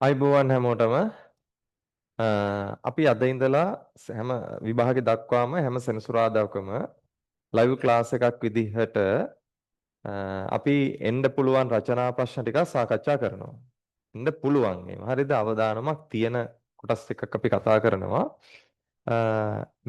අයබෝවන් හැමෝටම. අපි අද ඉඳලා හැම විභාගෙ දක්වාම හැම සෙනසුරාදාකම ලයිව් ක්ලාස් එකක් විදිහට අපි එන්න පුළුවන් රචනා ප්‍රශ්න ටිකක් සාකච්ඡා කරනවා. එන්න පුළුවන් ඒවා. හරිද? අවදානමක් තියෙන කොටස් ටිකක් අපි කතා කරනවා.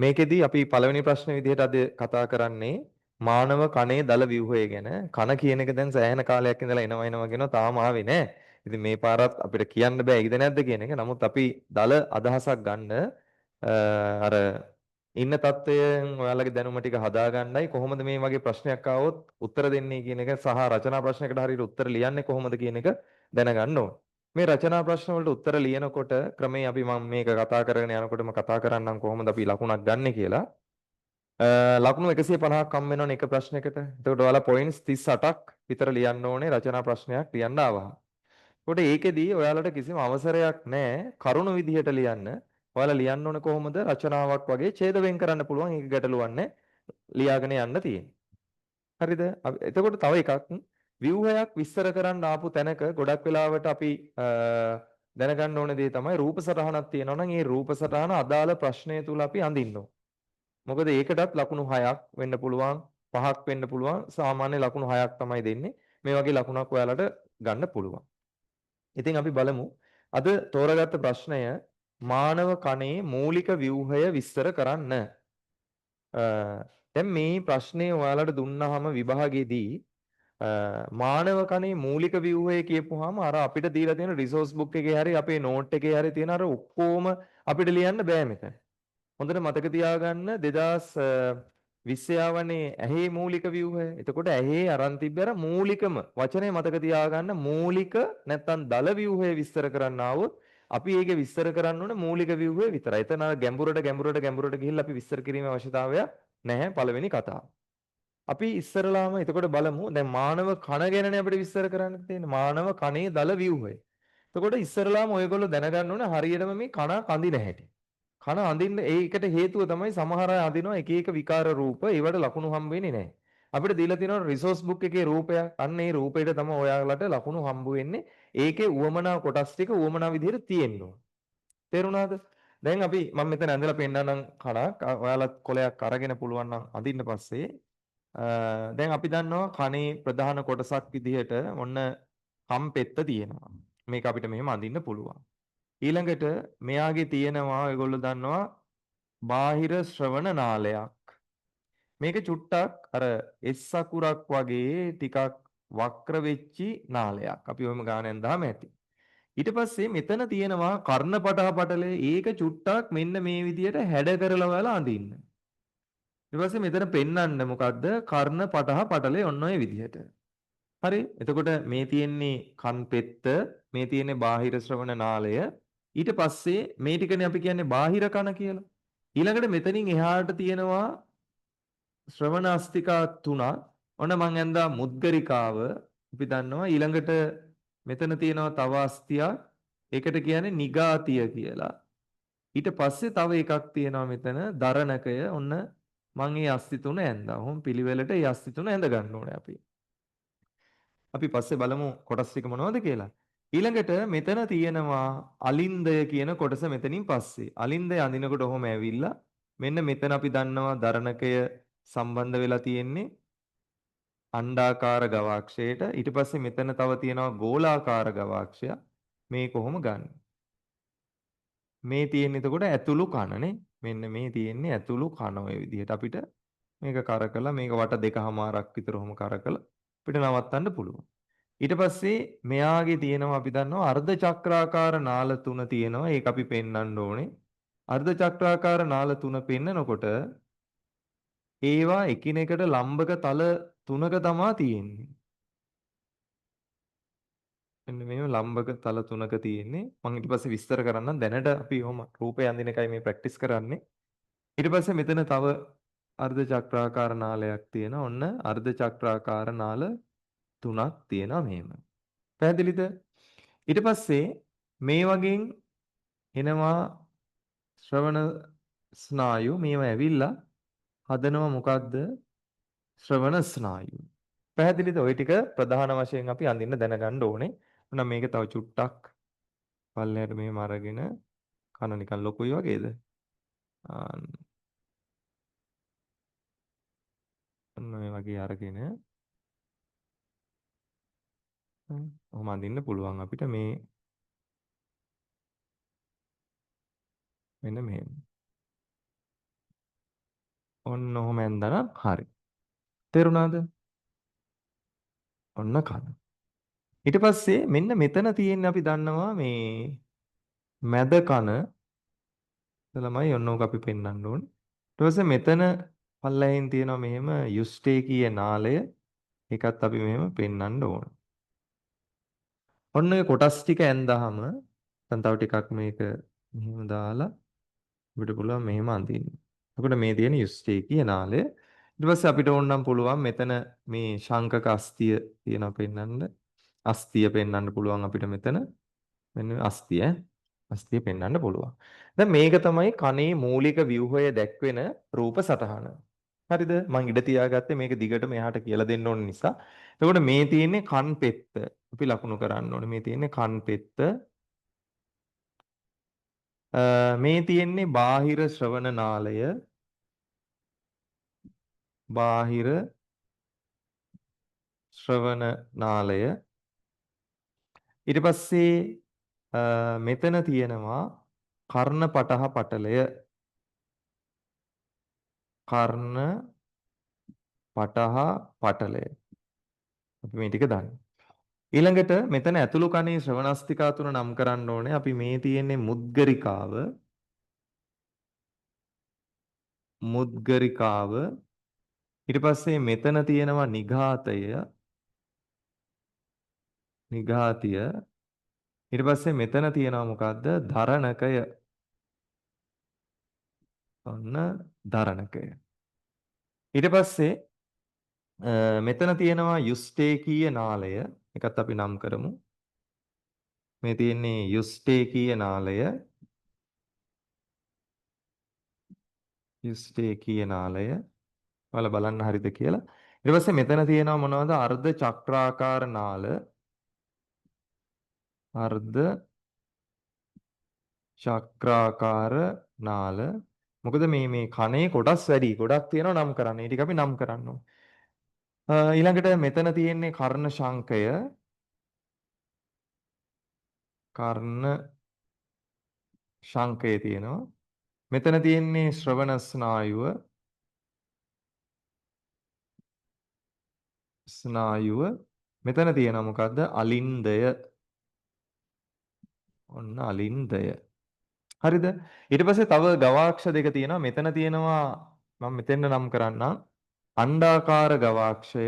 මේකෙදි අපි පළවෙනි ප්‍රශ්න විදිහට අද කතා කරන්නේ මානව කනේ දල ව්‍යුහය ගැන. කන කියන එක දැන් සෑහෙන කාලයක් ඉඳලා එනවා එනවා කියනවා, තාම ආවේ නෑ. ඉතින් මේ පාරත් අපිට කියන්න බෑ ඒකද නැද්ද කියන එක. නමුත් අපි දල අදහසක් ගන්න, අර ඉන්න තත්ත්වයෙන් ඔයාලගේ දැනුම ටික හදාගන්නයි, කොහොමද මේ වගේ ප්‍රශ්නයක් ආවොත් උත්තර දෙන්නේ කියන එක සහ රචනා ප්‍රශ්නයකට හරියට උත්තර ලියන්නේ කොහොමද කියන එක දැනගන්න ඕන. මේ රචනා ප්‍රශ්න වලට උත්තර ලියනකොට ක්‍රමේ අපි මම මේක කතා කරගෙන යනකොටම කතා කරන්නම් කොහොමද අපි ලකුණක් ගන්නෙ කියලා. ලකුණු 150ක් හම් වෙනවනේ එක ප්‍රශ්නයකට. එතකොට ඔයාලා පොයින්ට්ස් 38ක් විතර ලියන්න ඕනේ රචනා ප්‍රශ්නයක් ලියන්න ආවහම. එතකොට ඒකෙදී ඔයාලට කිසිම අවසරයක් නැහැ කරුණු විදිහට ලියන්න. ඔයාලා ලියන්න ඕනේ කොහොමද? රචනාවක් වගේ ඡේද වෙන් කරන්න පුළුවන්. ඒක ගැටලුවක් නැහැ. ලියාගෙන යන්න තියෙන්නේ. හරිද? එතකොට තව එකක්, ව්‍යුහයක් විස්තර කරන්න ආපු තැනක ගොඩක් වෙලාවට අපි දැනගන්න ඕන දේ තමයි රූප සටහනක් තියෙනවා නම් ඒ රූප සටහන අදාළ ප්‍රශ්නය තුල අපි අඳින්න ඕන. මොකද ඒකටත් ලකුණු 6ක් වෙන්න පුළුවන්, 5ක් වෙන්න පුළුවන්. සාමාන්‍ය ලකුණු 6ක් තමයි දෙන්නේ. මේ වගේ ලකුණක් ඔයාලට ගන්න පුළුවන්. ඉතින් අපි බලමු අද තෝරාගත්ත ප්‍රශ්නය මානව කනේ මූලික ව්‍යුහය විස්තර කරන්න. දැන් මේ ප්‍රශ්නේ ඔයාලට දුන්නාම විභාගයේදී මානව කනේ මූලික ව්‍යුහය කියපුවාම අර අපිට දීලා තියෙන රිසෝස් බුක් එකේ හරි අපේ නෝට් එකේ හරි තියෙන අර ඔක්කොම අපිට ලියන්න බෑ මෙතන. හොඳට මතක තියාගන්න, 2020 ආවනේ ඇහි මූලික ව්‍යුහය. එතකොට ඇහි අරන් තිබ්බ අර මූලිකම වචනේ මතක තියාගන්න. මූලික නැත්තම් දල ව්‍යුහය විස්තර කරන්න ආවොත් අපි ඒකේ විස්තර කරන්න ඕනේ මූලික ව්‍යුහය විතරයි. එතන අර ගැඹුරට ගැඹුරට ගැඹුරට ගිහිල්ලා අපි විස්තර කිරීමේ අවශ්‍යතාවයක් නැහැ පළවෙනි කතාව. අපි ඉස්සරලාම එතකොට බලමු, දැන් මානව කන ගැනනේ අපිට විස්තර කරන්න තියෙන්නේ. මානව කනේ දල ව්‍යුහය. එතකොට ඉස්සරලාම ඔයගොල්ලෝ දැනගන්න ඕනේ හරියටම මේ කන අඳින හැටි. කන අඳින්න ඒකට හේතුව තමයි සමහර අය අඳිනවා එක එක විකාර රූප, ඒවට ලකුණු හම්බ වෙන්නේ නැහැ. අපිට දීලා තියෙනවා රිසෝස් බුක් එකේ රූපයක්. අන්න ඒ රූපේට තමයි ඔයාලට ලකුණු හම්බ වෙන්නේ. ඒකේ උවමනා කොටස් ටික උවමනා විදිහට තියෙන්න ඕන. තේරුණාද? දැන් අපි මම මෙතන ඇඳලා පෙන්නන්නම් කණක්. ඔයාලත් කොලයක් අරගෙන පුළුවන් නම් අඳින්න පස්සේ. දැන් අපි දන්නවා කනේ ප්‍රධාන කොටසක් විදිහට ඔන්න කම් පෙත්ත තියෙනවා. මේක අපිට මෙහෙම අඳින්න පුළුවන්. ඊළඟට මෙයාගේ තියෙනවා ඔයගොල්ලෝ දන්නවා බාහිර ශ්‍රවණ නාලයක්. මේක චුට්ටක් අර එස් අකුරක් වගේ ටිකක් වක්‍ර වෙච්චි නාලයක්. අපි ඔහොම ගාන ඇඳාම ඇති. ඊට පස්සේ මෙතන තියෙනවා කර්ණ පටහ පටලය. ඒක චුට්ටක් මෙන්න මේ විදියට හැඩ කරලා ඔයාලා අඳින්න. ඊට පස්සේ මෙතන පෙන්වන්න මොකද්ද? කර්ණ පටහ පටලය ඔන්න ඔය විදිහට. හරි. එතකොට මේ තියෙන්නේ කන් පෙත්ත, මේ තියෙන්නේ බාහිර ශ්‍රවණ නාලය. ඊට පස්සේ මේ ටිකනේ අපි කියන්නේ බාහිර කන කියලා. ඊළඟට මෙතනින් එහාට තියෙනවා ශ්‍රවණ අස්තිකා තුනක්. ඔන්න මං ඇඳා මුද්ගරිකාව අපි දන්නවා. ඊළඟට මෙතන තියෙනවා තව අස්තියක්. ඒකට කියන්නේ නිගාතිය කියලා. ඊට පස්සේ තව එකක් තියෙනවා මෙතන දරණකය. ඔන්න මං ඒ අස්ති තුන ඇඳා. ඔහොම පිළිවෙලට ඒ අස්ති තුන ඇඳ ගන්න ඕනේ අපි. අපි පස්සේ බලමු කොටස් ටික මොනවද කියලා. ඊළඟට මෙතන තියෙනවා අලින්දය කියන කොටස මෙතනින් පස්සේ. අලින්දය අඳිනකොට ඔහොම ඇවිල්ලා මෙන්න මෙතන අපි දන්නවා දරණකය සම්බන්ධ වෙලා තියෙන්නේ අණ්ඩාකාර ගවාක්ෂයට. ඊට පස්සේ මෙතන තව තියෙනවා ගෝලාකාර ගවාක්ෂය. මේ කොහොම ගන්න? මේ තියෙන්නේ එතකොට ඇතුළු කනනේ. මෙන්න මේ තියෙන්නේ ඇතුළු කන. ඔය විදිහට අපිට මේක කරකලා මේක වට දෙකහමාරක් විතර ඔහොම කරකලා අපිට නවත්තන්න පුළුවන්. ඊට පස්සේ මෙයාගේ තියෙනවා අපි දන්නවා අර්ධ චක්‍රාකාර නාල තුන තියෙනවා. ඒක අපි පෙන්වන්න ඕනේ. අර්ධ චක්‍රාකාර නාල තුන පෙන්නකොට ඒවා එකිනෙකට ලම්බක තල තුනක තමා තියෙන්නේ. මෙන්න මෙහෙම ලම්බක තල තුනක තියෙන්නේ. මම ඊට පස්සේ විස්තර කරන්නම්. දැනට අපි ඔහොම රූපය අඳින එකයි මේ ප්‍රැක්ටිස් කරන්නේ. ඊට පස්සේ මෙතන තව අර්ධ චක්‍රාකාර නාලයක් තියෙනවා. ඔන්න අර්ධ චක්‍රාකාර නාල තුනක් තියෙනවා මෙහෙම. පැහැදිලිද? ඊට පස්සේ මේ වගේ එනවා ශ්‍රවණ ස්නායු. මේවා ඇවිල්ලා හදනවා මොකද්ද? ශ්‍රවණ ස්නායු. පැහැදිලිද? ඔය ටික ප්‍රධාන වශයෙන් අපි අඳින්න දැනගන්න ඕනේ. එහෙනම් මේක තව චුට්ටක් පල්ලෙහාට මෙහෙම අරගෙන කන නිකන් ලොකුයි වගේද? ඔන්න ඔය වගේ අරගෙන ඔහොම අඳින්න පුළුවන් අපිට මේ මෙන්න මෙහෙම. ඔන්න ඔහොම ඇන්දනම් හරි. තේරුණාද? ඔන්න කන. ඊට පස්සේ මෙන්න මෙතන තියෙන්නේ අපි දන්නවා මේ මැද කන ළමයි ඔන්න ඕක අපි පෙන්වන්න ඕනේ. ඊට පස්සේ මෙතන පල්ලෙහින් තියෙනවා මෙහෙම යුස්ටේකීය නාලය. ඒකත් අපි මෙහෙම පෙන්වන්න ඕන. ඔන්න ඔය කොටස් ටික ඇන්දාම දැන් තව ටිකක් මේක මෙහෙම දාලා අපිට පුළුවන් මෙහෙම අඳින්න. එතකොට මේ තියෙන යුස්ටේකීය නාලය. ඊට පස්සේ අපිට ඕන නම් පුළුවන් මෙතන මේ ශංකක අස්තිය තියෙනවා පෙන්වන්න. අස්තිය පෙන්වන්න පුළුවන් අපිට මෙතන. මෙන්න මේ අස්තිය අස්තිය පෙන්වන්න පුළුවන්. දැන් මේක තමයි කනේ මූලික ව්‍යුහය දැක්වෙන රූප සටහන. හරිද? මං ඉඩ තියාගත්තේ මේක දිගටම එහාට කියලා දෙන්න ඕන නිසා. එතකොට මේ තියෙන්නේ කන් පෙත්ත. අපි ලකුණු කරන්න ඕනේ. මේ තියෙන්නේ කන් පෙත්ත. මේ තියෙන්නේ බාහිර ශ්‍රවණ නාලය. බාහිර ශ්‍රවණ නාලය. ඊට පස්සේ මෙතන තියෙනවා කර්ණ පටහ පටලය. කර්ණ පටහ පටලය. අපි මේ ටික දන්නවා. ඊළඟට මෙතන ඇතුළු කනේ ශ්‍රවණස්තිකා තුන නම් කරන්න ඕනේ. අපි මේ තියෙන්නේ මුද්ගරිකාව. මුද්ගරිකාව. ඊට පස්සේ මෙතන තියෙනවා නිඝාතය. නිඝාතිය. ඊට පස්සේ මෙතන තියෙනවා මොකද්ද? ධරණකය. ඔන්න ධරණකය. ඊට පස්සේ මෙතන තියෙනවා යුස්ටේකීය නාලය. එකත් අපි නම් කරමු. මේ තියෙන්නේ යුස්ටේකීය නාලය. යුස්ටේකීය නාලය. ඔයාලා බලන්න හරිද කියලා. ඊට පස්සේ මෙතන තියෙනවා මොනවද? අර්ධ චක්‍රාකාර නාල. අර්ධ චක්‍රාකාර නාල. මොකද මේ මේ කනේ කොටස් වැඩි. ගොඩක් තියෙනවා නම් කරන්න. ඒ ටික අපි නම් කරන්න ඕනේ. ඊළඟට මෙතන තියෙන්නේ කර්ණ ශංකය. කර්ණ ශංකය තියෙනවා. මෙතන තියෙන්නේ ශ්‍රවණ ස්නායුව. ස්නායුව. මෙතන තියෙනවා මොකද්ද? අලින්දය. ඔන්න අලින්දය. හරිද? ඊට පස්සේ තව ගවාක්ෂ දෙක තියෙනවා. මෙතන තියෙනවා මම මෙතෙන්ද නම් කරන්නම්. අණ්ඩාකාර ගවාක්ෂය.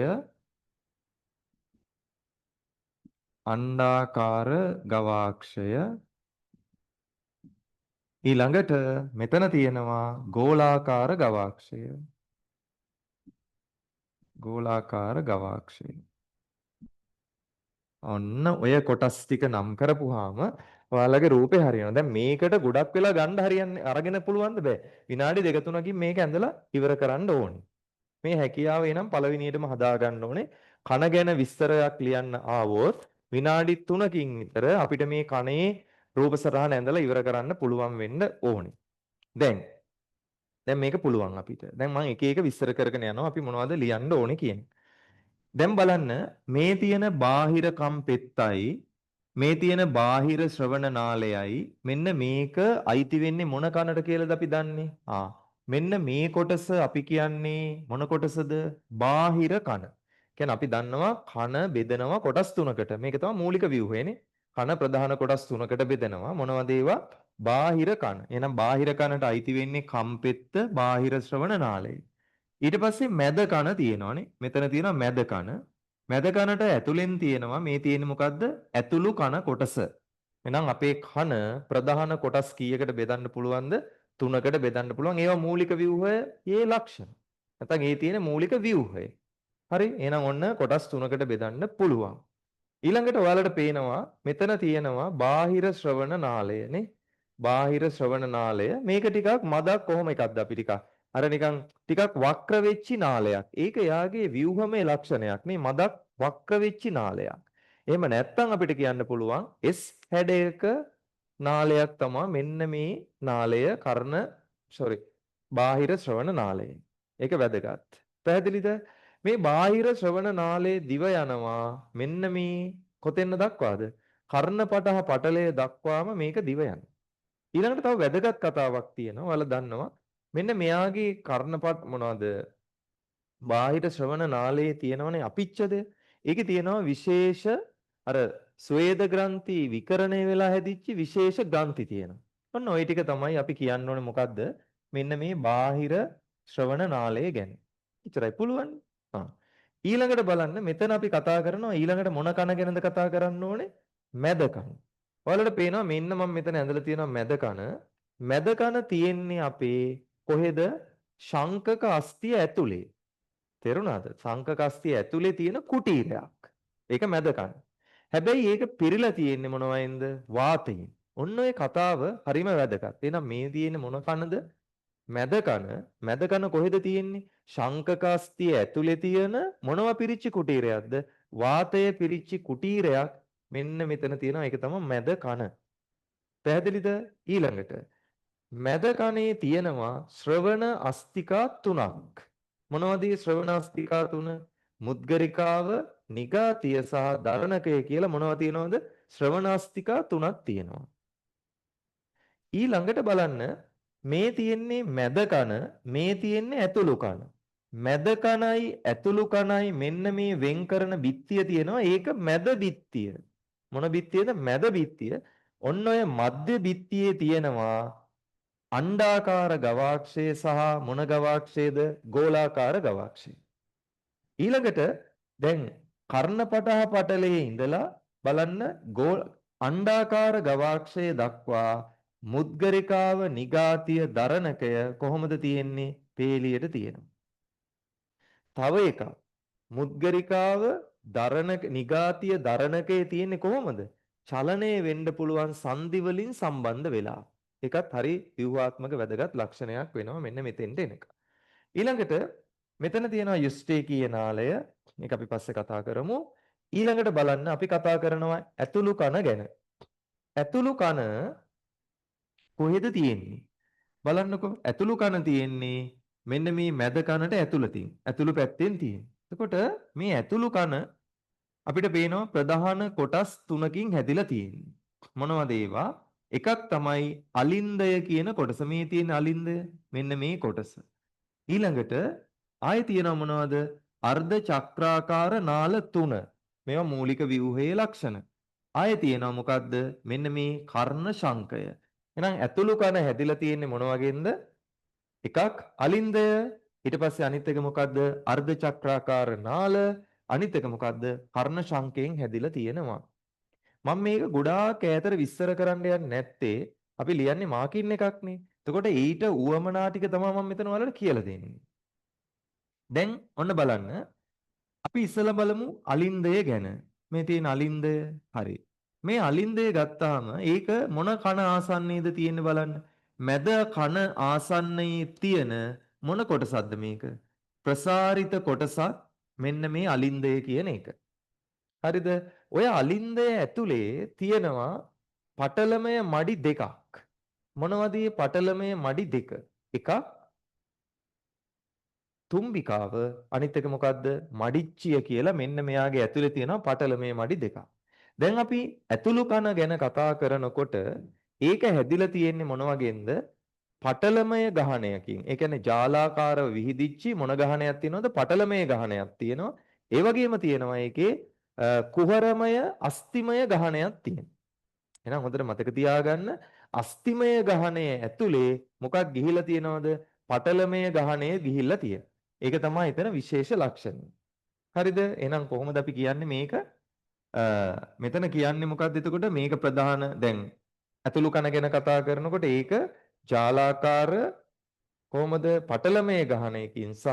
අණ්ඩාකාර ගවාක්ෂය. ඊළඟට මෙතන තියෙනවා ගෝලාකාර ගවාක්ෂය. ගෝලාකාර ගවාක්ෂය. ඔන්න ඔය කොටස් ටික නම් කරපුවාම ඔයාලගේ රූපේ හරියනවා. දැන් මේකට ගොඩක් වෙලා ගන්න හරියන්නේ අරගෙන පුළුවන්ද බෑ. විනාඩි දෙක තුනකින් මේක ඇඳලා ඉවර කරන්න ඕනේ. මේ හැකියාව එනම් පළවෙනියටම හදා ගන්න ඕනේ. කන ගැන විස්තරයක් ලියන්න ආවොත් විනාඩි 3කින් විතර අපිට මේ කනේ රූප සටහන ඇඳලා ඉවර කරන්න පුළුවන් වෙන්න ඕනේ. දැන් දැන් මේක පුළුවන් අපිට. දැන් මම එක එක විස්තර කරගෙන යනවා අපි මොනවද ලියන්න ඕනේ කියන්නේ. දැන් බලන්න මේ තියෙන බාහිර කම්පෙත්තයි මේ තියෙන බාහිර ශ්‍රවණ නාලයයි මෙන්න මේක අයිති වෙන්නේ මොන කනට කියලාද අපි දන්නේ? මෙන්න මේ කොටස අපි කියන්නේ මොන කොටසද? බාහිර කන. කියන්නේ අපි දන්නවා කන බෙදනවා කොටස් තුනකට. මේක තමයි මූලික ව්‍යුහයනේ. කන ප්‍රධාන කොටස් තුනකට බෙදනවා. මොනවද ඒවා? බාහිර කන. එහෙනම් බාහිර කනට අයිති වෙන්නේ කම්පෙත්ත, බාහිර ශ්‍රවණ නාලය. ඊට පස්සේ මැද කන තියෙනවානේ. මෙතන තියෙනවා මැද කන. මැද කනට ඇතුලෙන් තියෙනවා මේ තියෙන්නේ මොකද්ද? ඇතුළු කන කොටස. එහෙනම් අපේ කන ප්‍රධාන කොටස් කීයකට බෙදන්න පුළුවන්ද? තුනකට බෙදන්න පුළුවන්. ඒවා මූලික ව්‍යුහයේ ලක්ෂණ. නැත්නම් ඒ තියෙන මූලික ව්‍යුහය. හරි. එහෙනම් ඔන්න කොටස් තුනකට බෙදන්න පුළුවන්. ඊළඟට ඔයාලට පේනවා මෙතන තියෙනවා බාහිර ශ්‍රවණ නාලය නේ. බාහිර ශ්‍රවණ නාලය. මේක ටිකක් මදක් කොහොම එකක්ද අපි ටිකක් අර නිකන් ටිකක් වක්‍ර වෙච්චි නාලයක්. ඒක එයාගේ ව්‍යුහමය ලක්ෂණයක් නේ. මදක් වක්‍ර වෙච්චි නාලයක්. එහෙම නැත්නම් අපිට කියන්න පුළුවන් S හැඩයක නාලයක් තමයි මෙන්න මේ නාලය කර්ණ සෝරි බාහිර ශ්‍රවණ නාලය. ඒක වැදගත්. පැහැදිලිද? මේ බාහිර ශ්‍රවණ නාලයේ දිව යනවා මෙන්න මේ කොතෙන්ද දක්වාද? කර්ණපටහ පටලය දක්වාම මේක දිව යනවා. ඊළඟට තව වැදගත් කතාවක් තියෙනවා. ඔයාලා දන්නවා. මෙන්න මෙයාගේ කර්ණපට මොනවද? බාහිර ශ්‍රවණ නාලයේ තියෙනවනේ අපිච්ඡදය. ඒකේ තියෙනවා විශේෂ අර ස්වේද ග්‍රන්ථි විකරණය වෙලා හැදිච්ච විශේෂ ග්‍රන්ථි තියෙනවා. ඔන්න ඔය ටික තමයි අපි කියන්න ඕනේ මොකද්ද? මෙන්න මේ බාහිර ශ්‍රවණ නාලය ගැන. එච්චරයි පුළුවන්. ආ. ඊළඟට බලන්න මෙතන අපි කතා කරනවා ඊළඟට මොන කන ගැනද කතා කරන්න ඕනේ? මැද කන. ඔයාලට පේනවා මෙන්න මම මෙතන ඇඳලා තියෙනවා මැද කන. මැද කන තියෙන්නේ අපේ කොහෙද? ශංකක අස්තිය ඇතුලේ. තේරුණාද? ශංකක අස්තිය ඇතුලේ තියෙන කුටීරයක්. ඒක මැද කන. හැබැයි ඒක පිරීලා තියෙන්නේ මොනවයින්ද? වාතයෙන්. ඔන්න ඔය කතාව හරිම වැදගත්. එහෙනම් මේ තියෙන්නේ මොන කනද? මැද කන. මැද කන කොහෙද තියෙන්නේ? ශංකක අස්තිය ඇතුලේ තියෙන මොනවා පිරිච්ච කුටීරයක්ද? වාතය පිරිච්ච කුටීරයක් මෙන්න මෙතන තියෙනවා. ඒක තමයි මැද කන. පැහැදිලිද? ඊළඟට මැද කනේ තියෙනවා ශ්‍රවණ අස්තිකා තුනක්. මොනවද මේ ශ්‍රවණ අස්තිකා තුන? මුද්ගරිකාව, නිගාතිය සහ දරණකය කියලා මොනවද තියෙනවද? ශ්‍රවණ අස්තිකා තුනක් තියෙනවා. ඊළඟට බලන්න මේ තියෙන්නේ මැද කන, මේ තියෙන්නේ ඇතුළු කන. මැද කනයි ඇතුළු කනයි මෙන්න මේ වෙන් කරන බිත්තිය තියෙනවා. ඒක මැද බිත්තිය. මොන බිත්තියද? මැද බිත්තිය. ඔන්න ඔය මධ්‍ය බිත්තියේ තියෙනවා අණ්ඩාකාර ගවාක්ෂය සහ මොන ගවාක්ෂයද? ගෝලාකාර ගවාක්ෂය. ඊළඟට දැන් කර්ණපටහ පටලයේ ඉඳලා බලන්න අණ්ඩාකාර ගවාක්ෂය දක්වා මුද්ගරිකාව, නිගාතිය, දරණකය කොහොමද තියෙන්නේ? පේලියට තියෙනවා. තව එකක් මුද්ගරිකාව, දරණක, නිගාතිය, දරණකයේ තියෙන්නේ කොහොමද? චලනය වෙන්න පුළුවන් සන්ධි වලින් සම්බන්ධ වෙලා. ඒකත් හරි ව්‍යුහාත්මක වැදගත් ලක්ෂණයක් වෙනවා මෙන්න මෙතෙන්ට එනක. ඊළඟට මෙතන තියෙනවා යුස්ටේකීය නාලය. මේක අපි පස්සේ කතා කරමු. ඊළඟට බලන්න අපි කතා කරනවා ඇතුළු කන ගැන. ඇතුළු කන කොහෙද තියෙන්නේ? බලන්නකෝ ඇතුළු කන තියෙන්නේ මෙන්න මේ මැද කනට ඇතුළතින්. ඇතුළු පැත්තෙන් තියෙන්නේ. එතකොට මේ ඇතුළු කන අපිට පේනවා ප්‍රධාන කොටස් තුනකින් හැදිලා තියෙන්නේ. මොනවද ඒවා? එකක් තමයි අලින්දය කියන කොටස. මේ තියෙන අලින්දය මෙන්න මේ කොටස. ඊළඟට ආයෙ තියෙනවා මොනවද? අර්ධ චක්‍රාකාර නාල තුන. මේවා මූලික ව්‍යුහයේ ලක්ෂණ. ආයෙ තියෙනවා මොකද්ද? මෙන්න මේ කර්ණ ශංකය. එහෙනම් ඇතුළු කන හැදිලා තියෙන්නේ මොන වගේන්ද? එකක් අලින්දය, ඊට පස්සේ අනිත් එක මොකද්ද? අර්ධ චක්‍රාකාර නාල, අනිත් එක මොකද්ද? කර්ණ ශංකයෙන් හැදිලා තියෙනවා. මම මේක ගොඩාක් ඈතට විස්තර කරන්න යන්නේ නැත්තේ අපි ලියන්නේ මාකින් එකක් නේ. එතකොට ඊට උවමනා ටික තමයි මම මෙතන ඔයාලට කියලා දෙන්නේ. දැන් ඔන්න බලන්න අපි ඉස්සෙල්ලා බලමු අලින්දය ගැන. මේ තියෙන අලින්දය හරි. මේ අලින්දය ගත්තාම ඒක මොන කන ආසන්නයේද තියෙන්නේ බලන්න. මැද කන ආසන්නයේ තියෙන මොන කොටසක්ද මේක? ප්‍රසාරිත කොටසක් මෙන්න මේ අලින්දය කියන එක. හරිද? ඔය අලින්දය ඇතුලේ තියෙනවා පටලමය මඩි දෙකක්. මොනවද මේ පටලමය මඩි දෙක? එකක් තුම්බිකාව, අනිත් එක මොකද්ද? මඩිච්චිය කියලා මෙන්න මෙයාගේ ඇතුලේ තියෙනවා පටලමය මඩි දෙකක්. දැන් අපි ඇතුළු කන ගැන කතා කරනකොට ඒක හැදිලා තියෙන්නේ මොන වගේන්ද? පටලමය ගහණයකින්. ඒ කියන්නේ ජාලාකාරව විහිදිච්චි මොන ගහණයක් තියෙනවද? පටලමය ගහණයක් තියෙනවා. ඒ වගේම තියෙනවා ඒකේ කුහරමය අස්තිමය ගහණයක් තියෙනවා. එහෙනම් හොඳට මතක තියාගන්න අස්තිමය ගහණය ඇතුලේ මොකක් ගිහිලා තියෙනවද? පටලමය ගහණය ගිහිල්ලා තියෙනවා. ඒක තමයි එතන විශේෂ ලක්ෂණය. හරිද? එහෙනම් කොහොමද අපි කියන්නේ මේක? මෙතන කියන්නේ මොකද්ද එතකොට? මේක ප්‍රධාන දැන් ඇතුළු කන ගැන කතා කරනකොට ඒක ජාලාකාර කොහොමද පටලමය ගහණයකින් සහ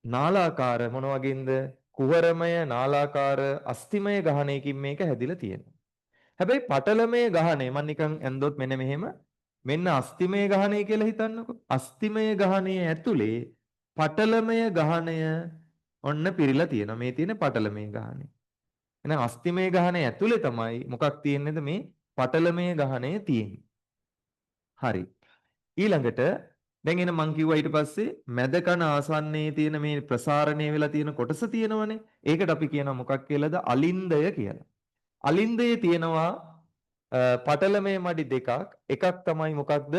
නාලාකාර මොන වගේන්ද? කුහරමය නාලාකාර අස්තිමය ගහණයකින් මේක හැදිලා තියෙනවා. හැබැයි පටලමය ගහණය මම නිකන් ඇන්දොත් මෙන්න මෙහෙම මෙන්න අස්තිමය ගහණය කියලා හිතන්නකෝ. අස්තිමය ගහණය ඇතුලේ පටලමය ගහණය ඔන්න පිරීලා තියෙනවා. මේ තියෙන පටලමය ගහණය. එහෙනම් අස්තිමය ගහණය ඇතුලේ තමයි මොකක් තියෙන්නේද මේ පටලමය ගහණය තියෙන්නේ. හරි. ඊළඟට දැන් එන මං කිව්වා ඊට පස්සේ මැද කන ආසන්නයේ තියෙන මේ ප්‍රසාරණය වෙලා තියෙන කොටස තියෙනවනේ. ඒකට අපි කියනවා මොකක් කියලාද? අලින්දය කියලා. අලින්දයේ තියෙනවා පටලමය මඩි දෙකක්. එකක් තමයි මොකක්ද?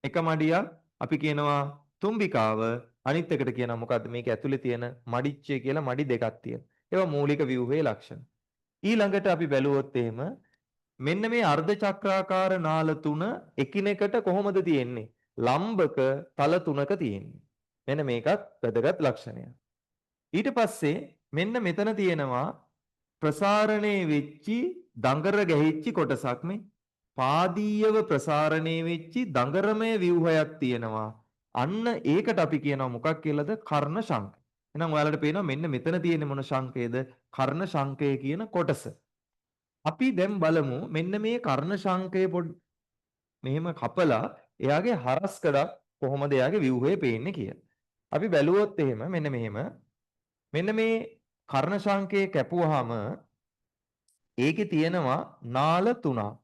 එක මඩියක් අපි කියනවා තුම්බිකාව, අනිත් එකට කියනවා මොකද්ද? මේක ඇතුලේ තියෙන මඩිච්චය කියලා මඩි දෙකක් තියෙනවා. ඒවා මූලික ව්‍යුහයේ ලක්ෂණ. ඊළඟට අපි බැලුවොත් එහෙම මෙන්න මේ අර්ධ චක්‍රාකාර නාල තුන එකිනෙකට කොහොමද තියෙන්නේ? ලම්බක තල තුනක තියෙන්නේ. මෙන්න මේකත් වැදගත් ලක්ෂණයක්. ඊට පස්සේ මෙන්න මෙතන තියෙනවා ප්‍රසාරණය වෙච්චි දඟර ගැහිච්චි කොටසක් මේ පාදීයව ප්‍රසාරණය වෙච්චි දඟරමය ව්‍යුහයක් තියෙනවා. අන්න ඒකට අපි කියනවා මොකක් කියලාද? කර්ණ ශංඛ. එහෙනම් ඔයාලට පේනවා මෙන්න මෙතන තියෙන මොන ශංඛයද? කර්ණ ශංඛය කියන කොටස. අපි දැන් බලමු මෙන්න මේ කර්ණ ශංඛය පොඩ් මෙහෙම කපලා එයාගේ හරස් කඩක් කොහොමද එයාගේ ව්‍යුහය පේන්නේ කියලා. අපි බැලුවොත් එහෙම මෙන්න මෙහෙම මෙන්න මේ කර්ණ ශංඛය කැපුවාම ඒකේ තියෙනවා නාල තුනක්.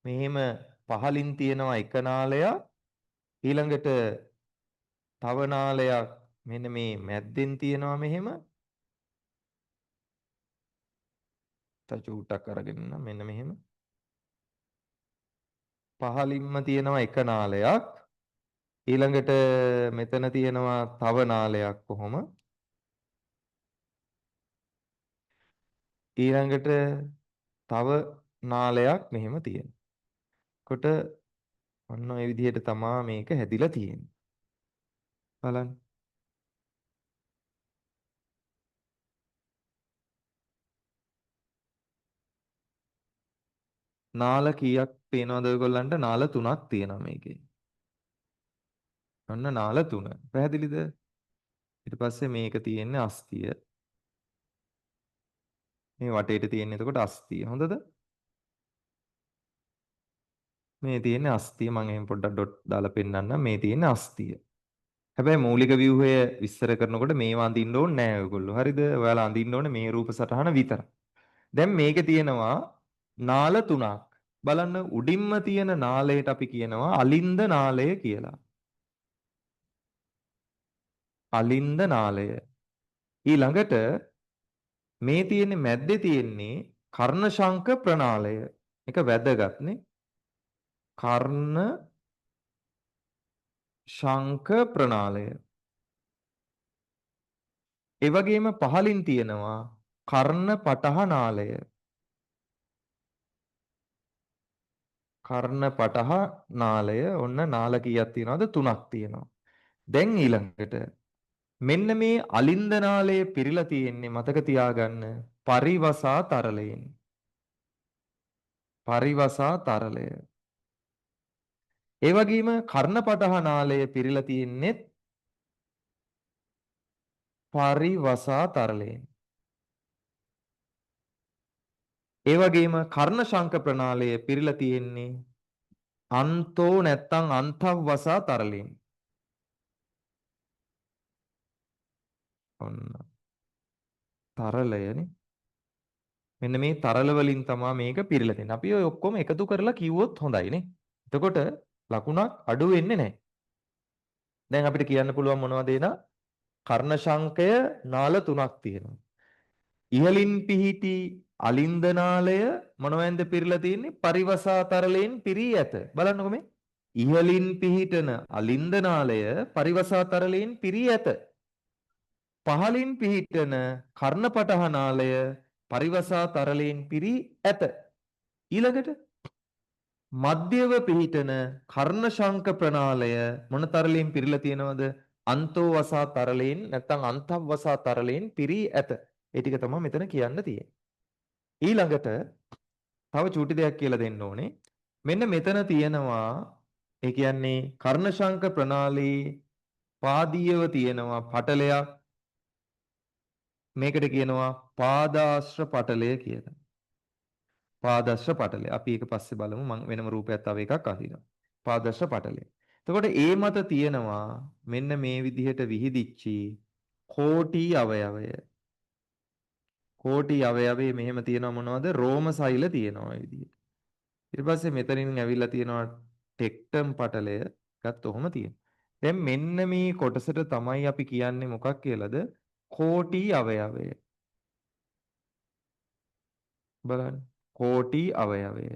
මෙහෙම පහලින් තියෙනවා එක නාලයක්, ඊළඟට තව නාලයක් මෙන්න මේ මැද්දෙන් තියෙනවා මෙහෙම. තව චූට්ටක් අරගෙන ඉන්න මෙන්න මෙහෙම. පහලින්ම තියෙනවා එක නාලයක්, ඊළඟට මෙතන තියෙනවා තව නාලයක් කොහොම, ඊළඟට තව නාලයක් මෙහෙම තියෙනවා. කොට ඔන්න ඔය විදිහට තමා මේක හැදිලා තියෙන්නේ. බලන්න. නාල කීයක් පේනවද ඔයගොල්ලන්ට? නාල තුනක් තියෙනවා මේකේ. ඔන්න නාල තුන. පැහැදිලිද? ඊට පස්සේ මේක තියෙන්නේ අස්තිය. මේ වටේට තියෙන්නේ එතකොට අස්තිය. හොඳද? මේ තියෙන්නේ අස්තිය. මම එහෙම පොඩ්ඩක් ඩොට් දාලා පෙන්නන්නම්. මේ තියෙන්නේ අස්තිය. හැබැයි මූලික ව්‍යුහය විස්තර කරනකොට මේවා අඳින්න ඕනේ නෑ ඔයගොල්ලෝ. හරිද? ඔයාලා අඳින්න ඕනේ මේ රූප සටහන විතරයි. දැන් මේකේ තියෙනවා නාල තුනක්. බලන්න උඩින්ම තියෙන නාලයට අපි කියනවා අලින්ද නාලය කියලා. අලින්ද නාලය. ඊළඟට මේ තියෙන්නේ මැද්දේ තියෙන්නේ කර්ණ ශංඛ ප්‍රණාලය. එක වැදගත් නේ. කර්ණ ශංඛ ප්‍රණාලය. ඒ වගේම පහලින් තියෙනවා කර්ණ පටහ නාලය. කර්ණ පටහ නාලය. ඔන්න නාල කීයක් තියෙනවද? තුනක් තියෙනවා. දැන් ඊළඟට මෙන්න මේ අලින්ද නාලය පිරීලා තියෙන්නේ මතක තියාගන්න පරිවසා තරලයෙන්. පරිවසා තරලය. ඒ වගේම කර්ණ පටහ නාලය පිරීලා තියෙන්නේ පරිවසා තරලයෙන්. ඒ වගේම කර්ණ ශංඛ ප්‍රණාලය පිරීලා තියෙන්නේ අන්තෝ නැත්තම් අන්තවසා තරලයෙන්. ඔන්න තරලයනේ. මෙන්න මේ තරල වලින් තමා මේක පිරීලා තියෙන්නේ. අපි ඔය ඔක්කොම එකතු කරලා කිව්වොත් හොඳයි නේ. එතකොට ලකුණක් අඩු වෙන්නේ නැහැ. දැන් අපිට කියන්න පුළුවන් මොනවද එනා? කර්ණ ශංඛය නාල තුනක් තියෙනවා. ඉහළින් පිහිටි අලින්ද නාලය මොනවෙන්ද පිරීලා තියෙන්නේ? පරිවසා තරලයෙන් පිරී ඇත. බලන්නකො මේ. ඉහළින් පිහිටන අලින්ද නාලය පරිවසා තරලයෙන් පිරී ඇත. පහළින් පිහිටන කර්ණපටහ නාලය පරිවසා තරලයෙන් පිරී ඇත. ඊළඟට මධ්‍යව පිහිටන කර්ණ ශංඛ ප්‍රණාලය මොන තරලයෙන් පිරීලා තියෙනවද? අන්තෝවසා තරලයෙන් නැත්නම් අන්තවසා තරලයෙන් පිරී ඇත. ඒ ටික තමයි මෙතන කියන්න තියෙන්නේ. ඊළඟට තව චූටි දෙයක් කියලා දෙන්න ඕනේ. මෙන්න මෙතන තියෙනවා ඒ කියන්නේ කර්ණ ශංඛ ප්‍රණාලයේ පාදීයව තියෙනවා පටලයක්. මේකට කියනවා පාදාශ්‍ර පටලය කියලා. පාදශ්‍ර පටලය. අපි ඒක පස්සේ බලමු. මම වෙනම රූපයක් තව එකක් අඳිනවා. පාදශ්‍ර පටලය. එතකොට ඒ මත තියෙනවා මෙන්න මේ විදිහට විහිදිච්චි කෝටි අවයවය. කෝටි අවයවයේ මෙහෙම තියෙනවා මොනවද? රෝම සෛල තියෙනවා ඔය විදිහට. ඊට පස්සේ මෙතනින් ඇවිල්ලා තියෙනවා ටෙක්ටම් පටලය එකත් ඔහොම තියෙනවා. දැන් මෙන්න මේ කොටසට තමයි අපි කියන්නේ මොකක් කියලාද? කෝටි අවයවය. බලන්න. කෝටි අවයවය.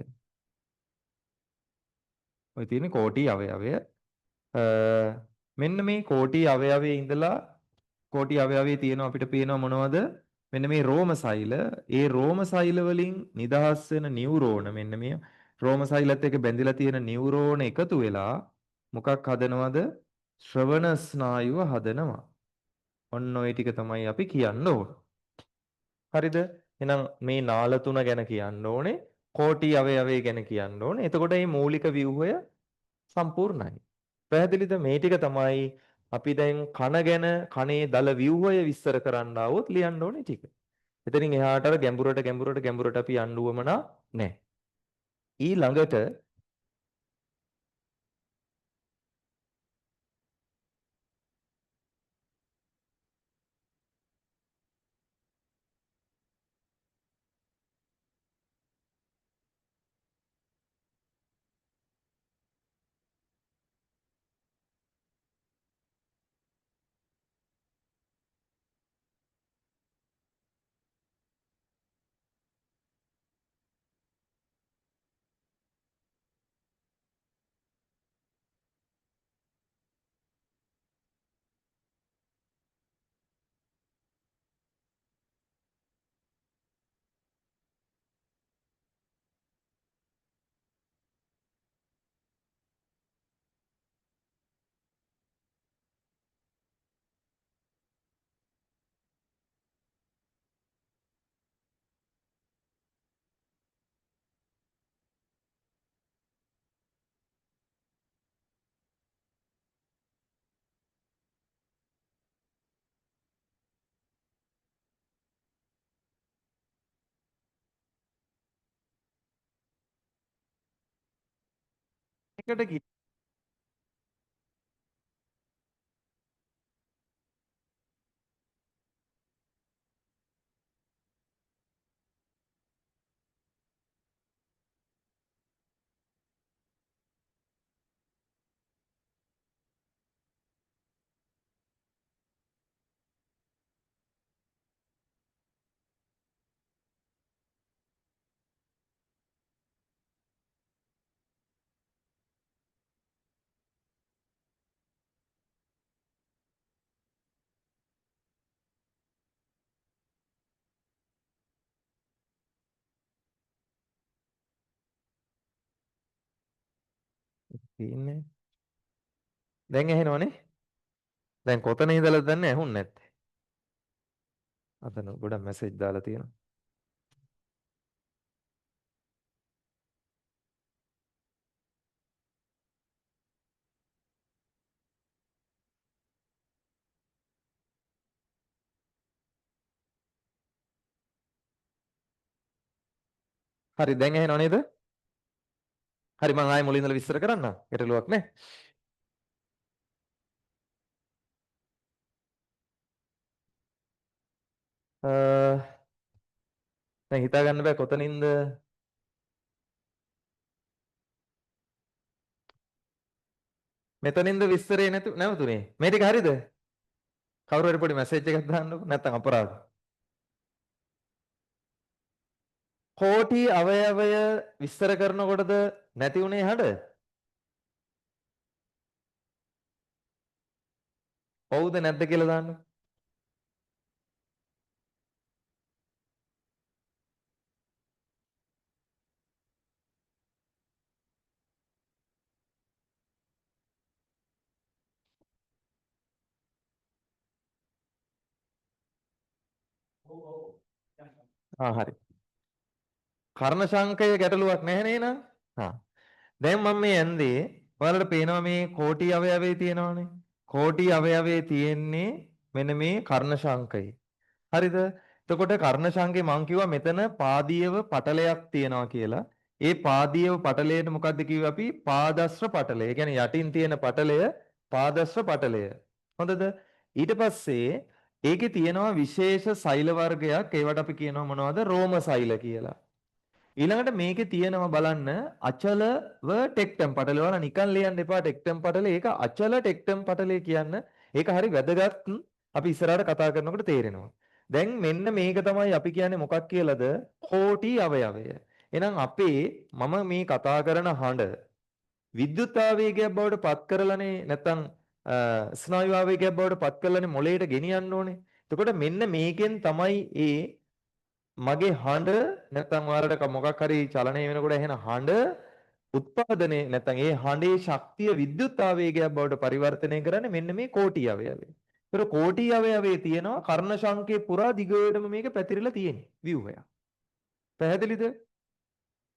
ඔය තියෙන කෝටි අවයවය. මෙන්න මේ කෝටි අවයවයේ ඉඳලා කෝටි අවයවයේ තියෙනවා අපිට පේනවා මොනවද? මෙන්න මේ රෝම සෛල. ඒ රෝම සෛල වලින් නිදහස් වෙන නියුරෝන, මෙන්න මේ රෝම සෛලත් එක්ක බැඳිලා තියෙන නියුරෝන එකතු වෙලා මොකක් හදනවද? ශ්‍රවණ ස්නායුව හදනවා. ඔන්න ඔය ටික තමයි අපි කියන්න ඕන. හරිද? එහෙනම් මේ නාල තුන ගැන කියන්න ඕනේ, කෝටි අවයවය ගැන කියන්න ඕනේ. එතකොට මේ මූලික ව්‍යුහය සම්පූර්ණයි. පැහැදිලිද? මේ ටික තමයි අපි දැන් කන ගැන, කනේ දල ව්‍යුහය විස්තර කරන්න ආවොත් ලියන්න ඕනේ ටික. එතනින් එහාට අර ගැඹුරට ගැඹුරට ගැඹුරට අපි යන්න උවමනා නැහැ. ඊළඟට එකට තියෙන්නේ. දැන් ඇහෙනවනේ. දැන් කොතන ඉඳලාද දන්නේ ඇහුන්නේ නැත්තේ. අතන ගොඩක් මැසේජ් දාලා තියෙනවා. හරි, දැන් ඇහෙනව නේද? හරි, මං ආයෙ මුලින් ඉඳලා විස්තර කරන්නම්. ගැටලුවක් නෑ. දැන් හිතා ගන්න බෑ කොතනින්ද. මෙතනින්ද විස්තරේ නැවතුනේ. මේ ටික හරිද? කවුරු හරි පොඩි මැසේජ් එකක් දාන්නකෝ, නැත්තම් අපරාධ. කෝටි අවයවය විස්තර කරනකොටද නැති උනේ හඩ? ඔව්ද නැද්ද කියලා දාන්න. ආ හරි. කර්ණ ශංකය ගැටලුවක් නැහැ නේද? හා. දැන් මම මේ ඇන්දේ ඔයාලට පේනවා මේ කෝටි අවයවයේ තියෙනවනේ. කෝටි අවයවයේ තියෙන්නේ මෙන්න මේ කර්ණ ශංකය. හරිද? එතකොට කර්ණ ශංකේ මං කිව්වා මෙතන පාදීයව පටලයක් තියෙනවා කියලා. ඒ පාදීයව පටලයට මොකද්ද කිව්වේ අපි? පාදශ්‍ර පටලය. ඒ කියන්නේ යටින් තියෙන පටලය පාදශ්‍ර පටලය. හොඳද? ඊට පස්සේ ඒකේ තියෙනවා විශේෂ සෛල වර්ගයක්. ඒවට අපි කියනවා මොනවද? රෝම සෛල කියලා. ඊළඟට මේකේ තියෙනවා බලන්න අචලව ටෙක්ටම් පටලය. ඔයාලා නිකන් ලියන්න එපා ටෙක්ටම් පටලය. ඒක අචල ටෙක්ටම් පටලය කියන්න. ඒක හරි වැදගත්. අපි ඉස්සරහට කතා කරනකොට තේරෙනවා. දැන් මෙන්න මේක තමයි අපි කියන්නේ මොකක් කියලාද? කෝටි අවයවය. එහෙනම් අපේ මම මේ කතා කරන හඬ විද්‍යුත් ආවේගයක් බවට පත් කරලානේ නැත්තම් ස්නායු ආවේගයක් බවට පත් කරලානේ මොළයට ගෙනියන්න ඕනේ. එතකොට මෙන්න මේකෙන් තමයි ඒ මගේ හඬ නැත්තම් ඔයාලට මොකක් හරි චලනය වෙනකොට ඇහෙන හඬ උත්පාදනය නැත්තම් ඒ හඬේ ශක්තිය විද්‍යුත් ආවේගයක් බවට පරිවර්තනය කරන්නේ මෙන්න මේ කෝටි අවයවය. ඒතර කෝටි අවයවයේ තියෙනවා කර්ණ ශංකේ පුරා දිගටම මේක පැතිරිලා තියෙන්නේ ව්‍යුහයක්. පැහැදිලිද?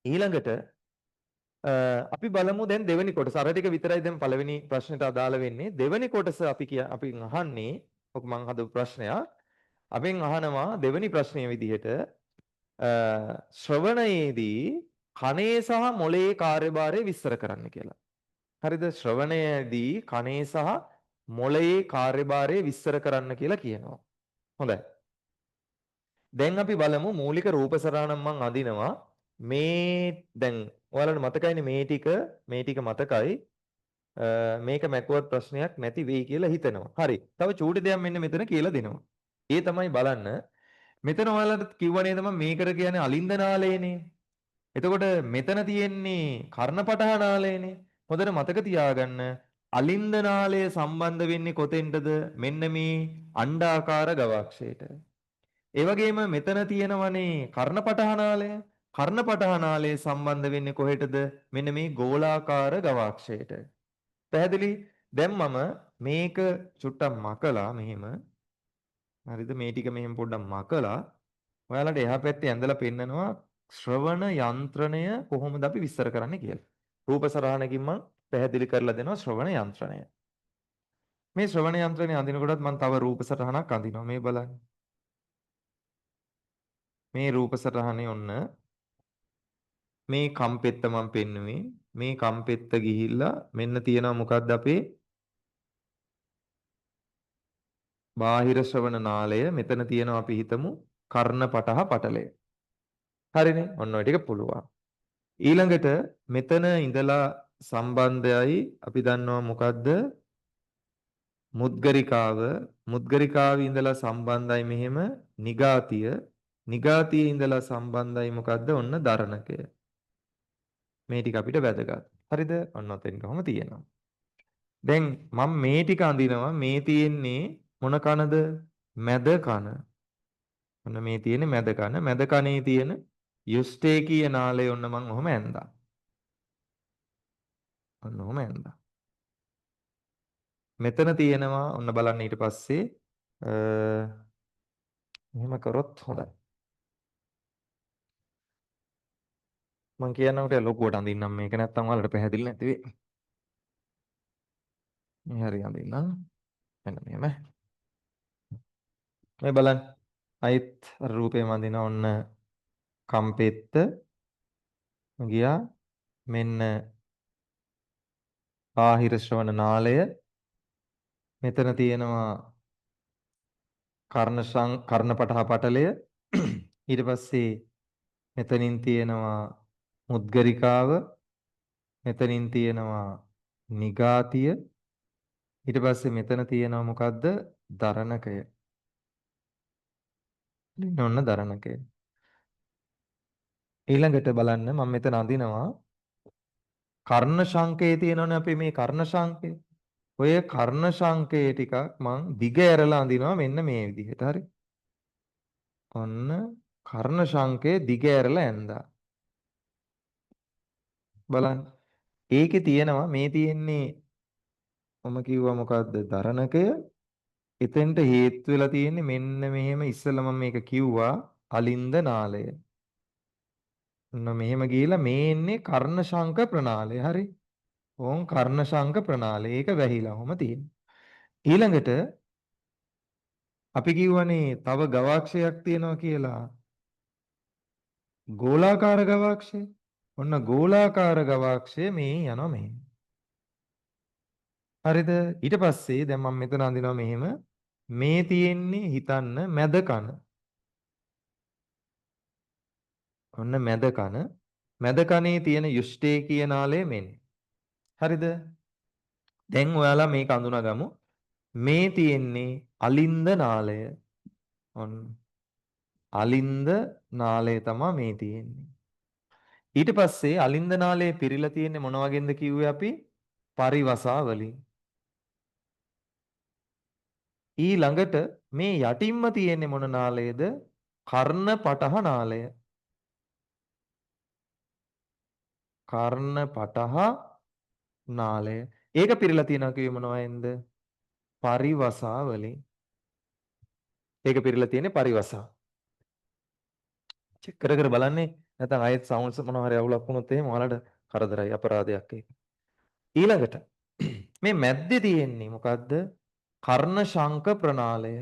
ඊළඟට අපි බලමු දැන් දෙවෙනි කොටස. අර ටික විතරයි දැන් පළවෙනි ප්‍රශ්නෙට අදාළ වෙන්නේ. දෙවෙනි කොටස අපි අපි අහන්නේ ඔක මං හදපු ප්‍රශ්නයක්. අපෙන් අහනවා දෙවෙනි ප්‍රශ්නය විදිහට ශ්‍රවණයේදී කනේ සහ මොළයේ කාර්යභාරය විස්තර කරන්න කියලා. හරිද? ශ්‍රවණයේදී කනේ සහ මොළයේ කාර්යභාරය විස්තර කරන්න කියලා කියනවා. හොඳයි. දැන් අපි බලමු මූලික රූප සරහනම් මං අඳිනවා. මේ දැන් ඔයාලට මතකයිනේ මේ ටික මතකයි. මේක මැකුවත් ප්‍රශ්නයක් නැති වෙයි කියලා හිතෙනවා. හරි. තව චූටි දෙයක් මෙන්න මෙතන කියලා දෙනවා. ඒ තමයි බලන්න. මෙතන ඔයාලට කිව්ව නේද මම මේකට කියන්නේ අලින්ද නාලයනේ. එතකොට මෙතන තියෙන්නේ කර්ණපටහ නාලයනේ. හොඳට මතක තියාගන්න. අලින්ද නාලය සම්බන්ධ වෙන්නේ කොතෙන්ටද? මෙන්න මේ අණ්ඩාකාර ගවාක්ෂයට. ඒ වගේම මෙතන තියෙනවනේ කර්ණපටහ නාලය. කර්ණපටහ නාලය සම්බන්ධ වෙන්නේ කොහෙටද? මෙන්න මේ ගෝලාකාර ගවාක්ෂයට. පැහැදිලි? දැන් මම මේක චුට්ටක් මකලා මෙහෙම හරිද? මේ ටික මෙහෙම පොඩ්ඩක් මකලා ඔයාලට එහා පැත්තේ ඇඳලා පෙන්නනවා ශ්‍රවණ යන්ත්‍රණය කොහොමද අපි විස්තර කරන්නේ කියලා. රූප සරහනකින් මම පැහැදිලි කරලා දෙනවා ශ්‍රවණ යන්ත්‍රණය. මේ ශ්‍රවණ යන්ත්‍රණය අඳිනකොටත් මම තව රූප සටහනක් අඳිනවා. මේ බලන්න. මේ රූප සටහනේ ඔන්න මේ කම්පෙත්ත මම පෙන්නුවේ. මේ කම්පෙත්ත ගිහිල්ලා මෙන්න තියෙනවා මොකද්ද අපේ බාහිර ශ්‍රවණ නාලය. මෙතන තියෙනවා අපි හිතමු කර්ණපටහ පටලය. හරිනේ? ඔන්න ඔය ටික පුළුවන්. ඊළඟට මෙතන ඉඳලා සම්බන්ධයයි අපි දන්නවා මොකද්ද? මුද්ගරිකාව. මුද්ගරිකාවේ ඉඳලා සම්බන්ධයි මෙහෙම නිගාතිය. නිගාතියේ ඉඳලා සම්බන්ධයි මොකද්ද? ඔන්න දරණකය. මේ ටික අපිට වැදගත්. හරිද? ඔන්න ඔතෙන් කොහොම තියෙනවා. දැන් මම මේ ටික අඳිනවා. මේ තියෙන්නේ මොන කනද? මැද කන. ඔන්න මේ තියෙන්නේ මැද කන. මැද කනේ තියෙන යුස්ටේකීය නාලය ඔන්න මං ඔහොම ඇඳා. ඔන්න ඔහොම ඇඳා. මෙතන තියෙනවා ඔන්න බලන්න ඊට පස්සේ එහෙම කරොත් හොඳයි. මං කියන්නකොට ලොකුවට අඳින්නම් මේක නැත්තම් ඔයාලට පැහැදිලි නැති වෙයි. මේ හරි අඳින්නම්. මෙන්න මෙහෙම. මේ බලන්න. අයිත් අර රූපේම අඳින ඔන්න කම්පෙත්ත ගියා. මෙන්න බාහිර ශ්‍රවණ නාලය. මෙතන තියෙනවා කර්ණපටහ පටලය. ඊට පස්සේ මෙතනින් තියෙනවා මුද්ගරිකාව. මෙතනින් තියෙනවා නිගාතිය. ඊට පස්සේ මෙතන තියෙනවා මොකද්ද? දරණකය. ඔන්න දරණකය. ඊළඟට බලන්න මම මෙතන අඳිනවා කර්ණ ශංකයේ තියෙනවනේ අපේ මේ කර්ණ ශංකය. ඔය කර්ණ ශංකයේ ටිකක් මං දිග ඇරලා අඳිනවා මෙන්න මේ විදිහට. හරි. ඔන්න කර්ණ ශංකයේ දිග ඇරලා ඇඳා. බලන්න. ඒකේ තියෙනවා මේ තියෙන්නේ මම කිව්වා මොකද්ද? දරණකය. එතෙන්ට හේතු වෙලා තියෙන්නේ මෙන්න මෙහෙම ඉස්සෙල්ලා මම මේක කිව්වා අලින්ද නාලය. ඔන්න මෙහෙම ගිහිලා මේ එන්නේ කර්ණ ශංක ප්‍රණාලය. හරි. ඕන් කර්ණ ශංක ප්‍රණාලය. ඒක වැහිලා ඔහොම තියෙනවා. ඊළඟට අපි කිව්වනේ තව ගවාක්ෂයක් තියෙනවා කියලා. ගෝලාකාර ගවාක්ෂය. ඔන්න ගෝලාකාර ගවාක්ෂය මේ යනවා මෙහෙම. හරිද? ඊට පස්සේ දැන් මම මෙතන අඳිනවා මෙහෙම මේ තියෙන්නේ හිතන්න මැද කන. ඔන්න මැද කන. මැද කනේ තියෙන යුස්ටේකිය නාලය මෙන්න. හරිද? දැන් ඔයාලා මේක අඳුනගමු. මේ තියෙන්නේ අලින්ද නාලය. ඔන්න අලින්ද නාලය තමයි මේ තියෙන්නේ. ඊට පස්සේ අලින්ද නාලය පිරීලා තියෙන්නේ මොන වගේන්ද කිව්වේ අපි? පරිවසා වලින්. ඊළඟට මේ යටින්ම තියෙන්නේ මොන නාලයද? කර්ණපටහ නාලය. කර්ණපටහ නාලය. ඒක පිරීලා තියෙනවා කිව්වේ මොනවයින්ද? පරිවසා වලින්. ඒක පිරීලා තියෙන්නේ පරිවසා. චෙක් කර කර බලන්නේ නැත්නම් ආයෙත් සවුන්ඩ්ස් මොනවා හරි අවුලක් වුණොත් එහෙම ඔයාලට කරදරයි අපරාධයක් ඒක. ඊළඟට මේ මැද්දේ තියෙන්නේ මොකද්ද? කර්ණ ශංක ප්‍රණාලය.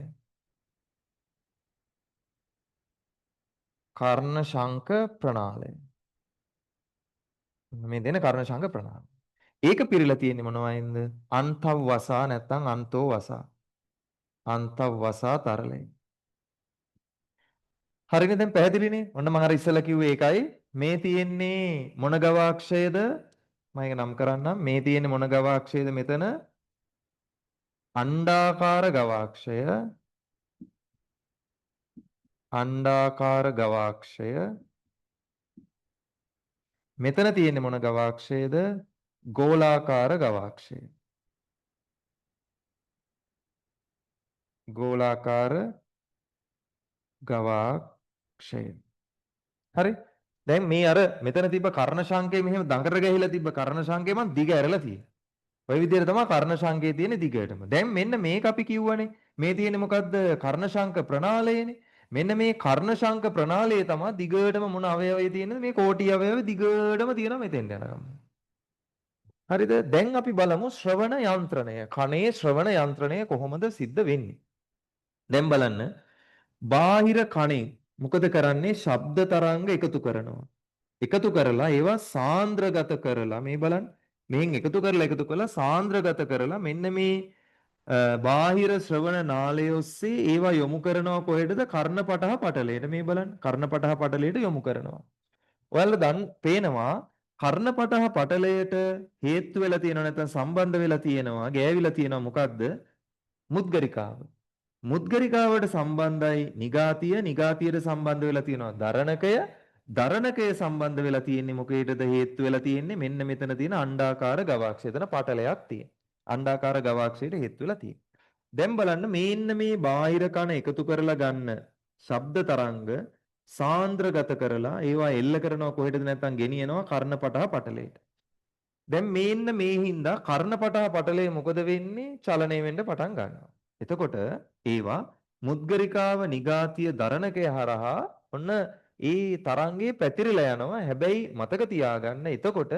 කර්ණ ශංක ප්‍රණාලය. මේ දෙන කර්ණ ශංක ප්‍රණාලය. ඒක පිරීලා තියෙන්නේ මොනවයින්ද? අන්තව් වසා නැත්නම් අන්තෝ වසා. අන්තව් වසා තරලය. හරිනේ දැන් පැහැදිලිනේ? ඔන්න මම අර ඉස්සෙල්ලා කිව්වේ ඒකයි. මේ තියෙන්නේ මොන ගවාක්ෂයද? මම ඒක නම් කරන්නම්. මේ තියෙන්නේ මොන ගවාක්ෂයද මෙතන? අණ්ඩාකාර ගවාක්ෂය. අණ්ඩාකාර ගවාක්ෂය. මෙතන තියෙන්නේ මොන ගවාක්ෂයද? ගෝලාකාර ගවාක්ෂය. ගෝලාකාර ගවාක්ෂය. හරි? දැන් මේ අර මෙතන තිබ්බ කර්ණ ශංකේ මෙහෙම දඟර ගැහිලා තිබ්බ කර්ණ ශංකේ මං දිග ඇරලා තියෙනවා. ඔය විදිහට තමයි කර්ණ ශංකේ තියෙන දිගටම. දැන් මෙන්න මේක අපි කිව්වනේ. මේ තියෙන්නේ මොකද්ද? කර්ණ ශංක ප්‍රණාලයනේ. මෙන්න මේ කර්ණ ශංක ප්‍රණාලය තමයි දිගටම මොන අවයවය තියෙනද? මේ කෝටි අවයව දිගටම තියෙනවා මෙතෙන්ට යනකම්. හරිද? දැන් අපි බලමු ශ්‍රවණ යන්ත්‍රණය. කනේ ශ්‍රවණ යන්ත්‍රණය කොහොමද සිද්ධ වෙන්නේ? දැන් බලන්න බාහිර කනේ මොකද කරන්නේ? ශබ්ද තරංග එකතු කරනවා. එකතු කරලා ඒවා සාන්ද්‍රගත කරලා මේ බලන්න මෙහෙන් එකතු කරලා සාන්ද්‍රගත කරලා මෙන්න මේ බාහිර ශ්‍රවණ නාලය ඔස්සේ ඒවා යොමු කරනවා කොහෙටද? කර්ණපටහ පටලයට. මේ බලන්න කර්ණපටහ පටලයට යොමු කරනවා. ඔයාලා දැන් පේනවා කර්ණපටහ පටලයට හේතු වෙලා තියෙනවා නැත්නම් සම්බන්ධ වෙලා තියෙනවා ගෑවිලා තියෙනවා මොකද්ද? මුද්ගරිකාව. මුද්ගරිකාවට සම්බන්ධයි නිගාතිය, නිගාතියට සම්බන්ධ වෙලා තියෙනවා දරණකය, දරණකය සම්බන්ධ වෙලා තියෙන්නේ මොකේටද හේතු වෙලා තියෙන්නේ? මෙන්න මෙතන තියෙන අණ්ඩාකාර ගවාක්ෂය. එතන පටලයක් තියෙන. අණ්ඩාකාර ගවාක්ෂයට හේතු වෙලා තියෙන්නේ. දැන් බලන්න මේන්න මේ බාහිර කන එකතු කරලා ගන්න ශබ්ද තරංග සාන්ද්‍රගත කරලා ඒවා එල්ල කරනවා කොහෙටද නැත්නම් ගෙනියනවා කර්ණපටහ පටලයට. දැන් මේන්න මේ හින්දා කර්ණපටහ පටලය මොකද වෙන්නේ? චලනය වෙන්න පටන් ගන්නවා. එතකොට ඒවා මුද්ගරිකාව නිගාතිය දරණකය හරහා ඔන්න ඒ තරංගය පැතිරිලා යනවා. හැබැයි මතක තියාගන්න එතකොට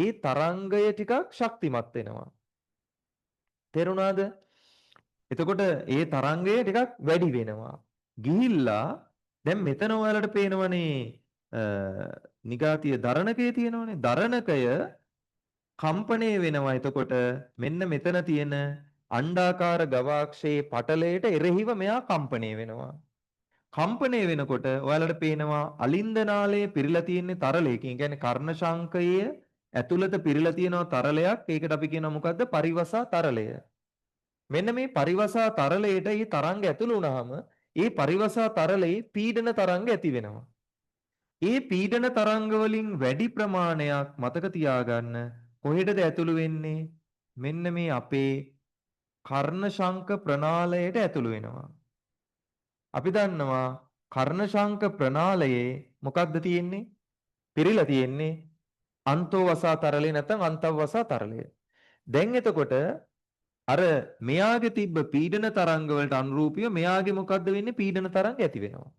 ඒ තරංගය ටිකක් ශක්තිමත් වෙනවා. තේරුණාද? එතකොට ඒ තරංගය ටිකක් වැඩි වෙනවා. ගිහිල්ලා දැන් මෙතන ඔයාලට පේනවනේ නිගාතිය දරණකය තියෙනවනේ. දරණකය කම්පණය වෙනවා. එතකොට මෙන්න මෙතන තියෙන අණ්ඩාකාර ගවාක්ෂයේ පටලයට එරෙහිව මෙයා කම්පණය වෙනවා. කම්පණය වෙනකොට ඔයාලට පේනවා අලින්ද නාලයේ පිරීලා තියෙන තරලයකින්. ඒ කියන්නේ කර්ණ ශංකයේ ඇතුළත පිරීලා තියෙන තරලයක්. ඒකට අපි කියනවා මොකද්ද? පරිවසා තරලය. මෙන්න මේ පරිවසා තරලයට මේ තරංග ඇතුළු වුණාම ඒ පරිවසා තරලයේ පීඩන තරංග ඇති වෙනවා. ඒ පීඩන තරංග වලින් වැඩි ප්‍රමාණයක් මතක තියාගන්න කොහෙටද ඇතුළු වෙන්නේ? මෙන්න මේ අපේ කර්ණ ශංක ප්‍රණාලයට ඇතුළු වෙනවා. අපි දන්නවා කර්ණ ශංක ප්‍රණාලයේ මොකක්ද තියෙන්නේ? පිරීලා තියෙන්නේ අන්තෝ වසා තරලය නැත්නම් අන්තව වසා තරලය. දැන් එතකොට අර මෙයාගේ තිබ්බ පීඩන තරංග වලට අනුරූපීව මෙයාගේ මොකද්ද වෙන්නේ? පීඩන තරංග ඇති වෙනවා.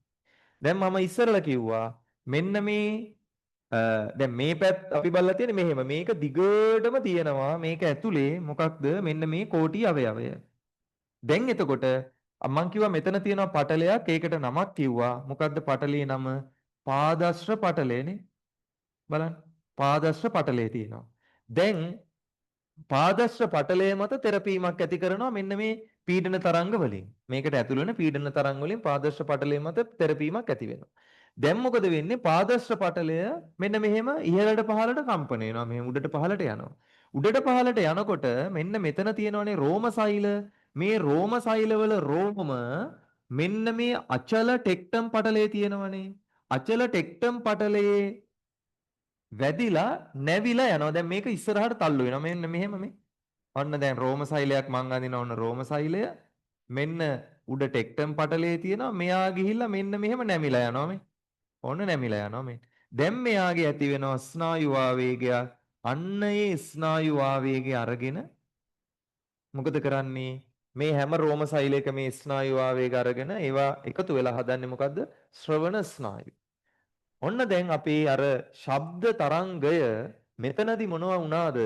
දැන් මම ඉස්සරලා කිව්වා මෙන්න මේ දැන් මේ පැත්ත අපි බලලා තියෙන්නේ මෙහෙම. මේක දිගටම තියෙනවා. මේක ඇතුලේ මොකක්ද? මෙන්න මේ කෝටි අවයවය. දැන් එතකොට මං කිව්වා මෙතන තියෙනවා පටලයක්. ඒකට නමක් කිව්වා. මොකද්ද පටලේ නම? පාදශ්‍ර පටලයනේ. බලන්න. පාදශ්‍ර පටලේ තියෙනවා. දැන් පාදශ්‍ර පටලය මත තෙරපීමක් ඇති කරනවා මෙන්න මේ පීඩන තරංග වලින්. මේකට ඇතුළු වෙන පීඩන තරංග වලින් පාදශ්‍ර පටලය මත තෙරපීමක් ඇති වෙනවා. දැන් මොකද වෙන්නේ? පාදශ්‍ර පටලය මෙන්න මෙහෙම ඉහළට පහළට කම්පණය වෙනවා. මෙහෙම උඩට පහළට යනවා. උඩට පහළට යනකොට මෙන්න මෙතන තියෙනවනේ රෝම සෛල. මේ රෝම සෛලවල රෝම මෙන්න මේ අචල ටෙක්ටම් පටලයේ තියෙනවනේ. අචල ටෙක්ටම් පටලයේ වැදිලා නැවිලා යනවා. දැන් මේක ඉස්සරහට තල්ලු වෙනවා. මෙන්න මෙහෙම මේ. ඔන්න දැන් රෝම සෛලයක් මං අඳින ඔන්න රෝම සෛලය. මෙන්න උඩ ටෙක්ටම් පටලයේ තියෙනවා. මෙයා ගිහිල්ලා මෙන්න මෙහෙම නැමිලා යනවා මේ. ඔන්න නැමිලා යනවා මේ. දැන් මෙයාගේ ඇති වෙනවා ස්නායු ආවේගයක්. අන්න ඒ ස්නායු ආවේගය අරගෙන මොකද කරන්නේ? මේ හැම රෝම සෛලයක මේ ස්නායු ආවේග අරගෙන ඒවා එකතු වෙලා හදන්නේ මොකද්ද? ශ්‍රවණ ස්නායු. ඔන්න දැන් අපේ අර ශබ්ද තරංගය මෙතනදි මොනවා වුණාද?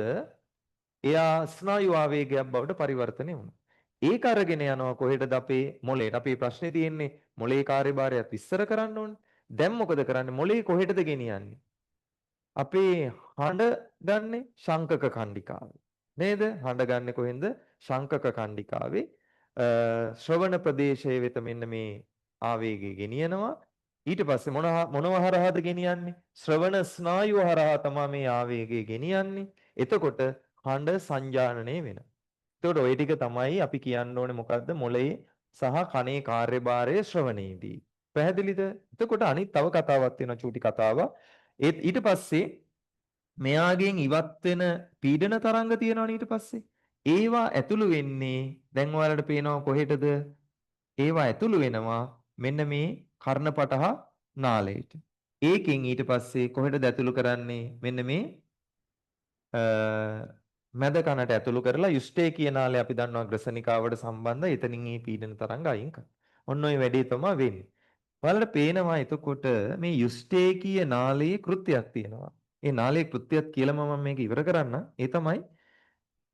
එයා ස්නායු ආවේගයක් බවට පරිවර්තනය වුණා. ඒක අරගෙන යනවා කොහෙටද? අපේ මොලේට. අපේ ප්‍රශ්නේ තියෙන්නේ මොලේ කාර්යභාරයත් විස්තර කරන්න ඕනේ. දැන් මොකද කරන්නේ? මොලේ කොහෙටද ගෙනියන්නේ? අපේ හඬ ගන්නෙ ශංකක කණ්ඩිකාවේ. නේද? හඬ ගන්නෙ කොහෙන්ද? ශංකක කණ්ඩිකාවේ. ශ්‍රවණ ප්‍රදේශයේ වෙත මෙන්න මේ ආවේගය ගෙනියනවා. ඊට පස්සේ මොනව හරහාද ගෙනියන්නේ? ශ්‍රවණ ස්නායුව හරහා තමයි මේ ආවේගය ගෙනියන්නේ. එතකොට හඬ සංජානනය වෙනවා. එතකොට ඔය ටික තමයි අපි කියන්න ඕනේ මොකද්ද? මොළයේ සහ කනේ කාර්යභාරය ශ්‍රවණයේදී. පැහැදිලිද? එතකොට අනිත් තව කතාවක් තියෙනවා, චූටි කතාවක්. ඒත් ඊට පස්සේ මෙයාගෙන් ඉවත් වෙන පීඩන තරංග තියෙනවනේ ඊට පස්සේ. ඒවා ඇතුළු වෙන්නේ දැන් ඔයාලට පේනවා කොහෙටද? ඒවා ඇතුළු වෙනවා මෙන්න මේ කර්ණපටහ නාලයට. ඒකෙන් ඊට පස්සේ කොහෙටද ඇතුළු කරන්නේ? මෙන්න මේ මැද කනට ඇතුළු කරලා යුස්ටේ කියන නාලය අපි දන්නවා ග්‍රසනිකාවට සම්බන්ධ. එතනින් මේ පීඩන තරංග අයින් කරනවා. ඔන්න ඔය වැඩේ තමයි වෙන්නේ. ඔයාලට පේනවා එතකොට මේ යුස්ටේකීය නාලයේ කෘත්‍යයක් තියෙනවා. ඒ නාලයේ කෘත්‍යයක් කියලාම මම මේක ඉවර කරන්න. ඒ තමයි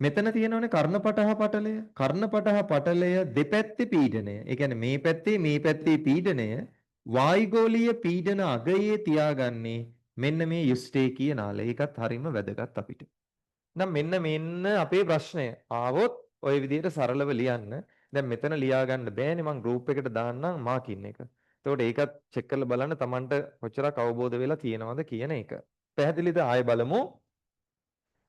මෙතන තියෙනවනේ කර්ණපටහ පටලය. කර්ණපටහ පටලය දෙපැත්තේ පීඩනය. ඒ කියන්නේ මේ පැත්තේ පීඩනය වායුගෝලීය පීඩන අගයේ තියාගන්නේ මෙන්න මේ යුස්ටේකීය නාලය. ඒකත් හරිම වැදගත් අපිට. නම් මෙන්න මෙන්න අපේ ප්‍රශ්නය. ආවොත් ඔය විදිහට සරලව ලියන්න. දැන් මෙතන ලියා ගන්න බෑනේ, මං ගෲප් එකට දාන්නම් මාකින් එක. එතකොට ඒකත් චෙක් කරලා බලන්න Tamanට කොච්චරක් අවබෝධ වෙලා තියෙනවද කියන එක. පැහැදිලිද? ආයෙ බලමු.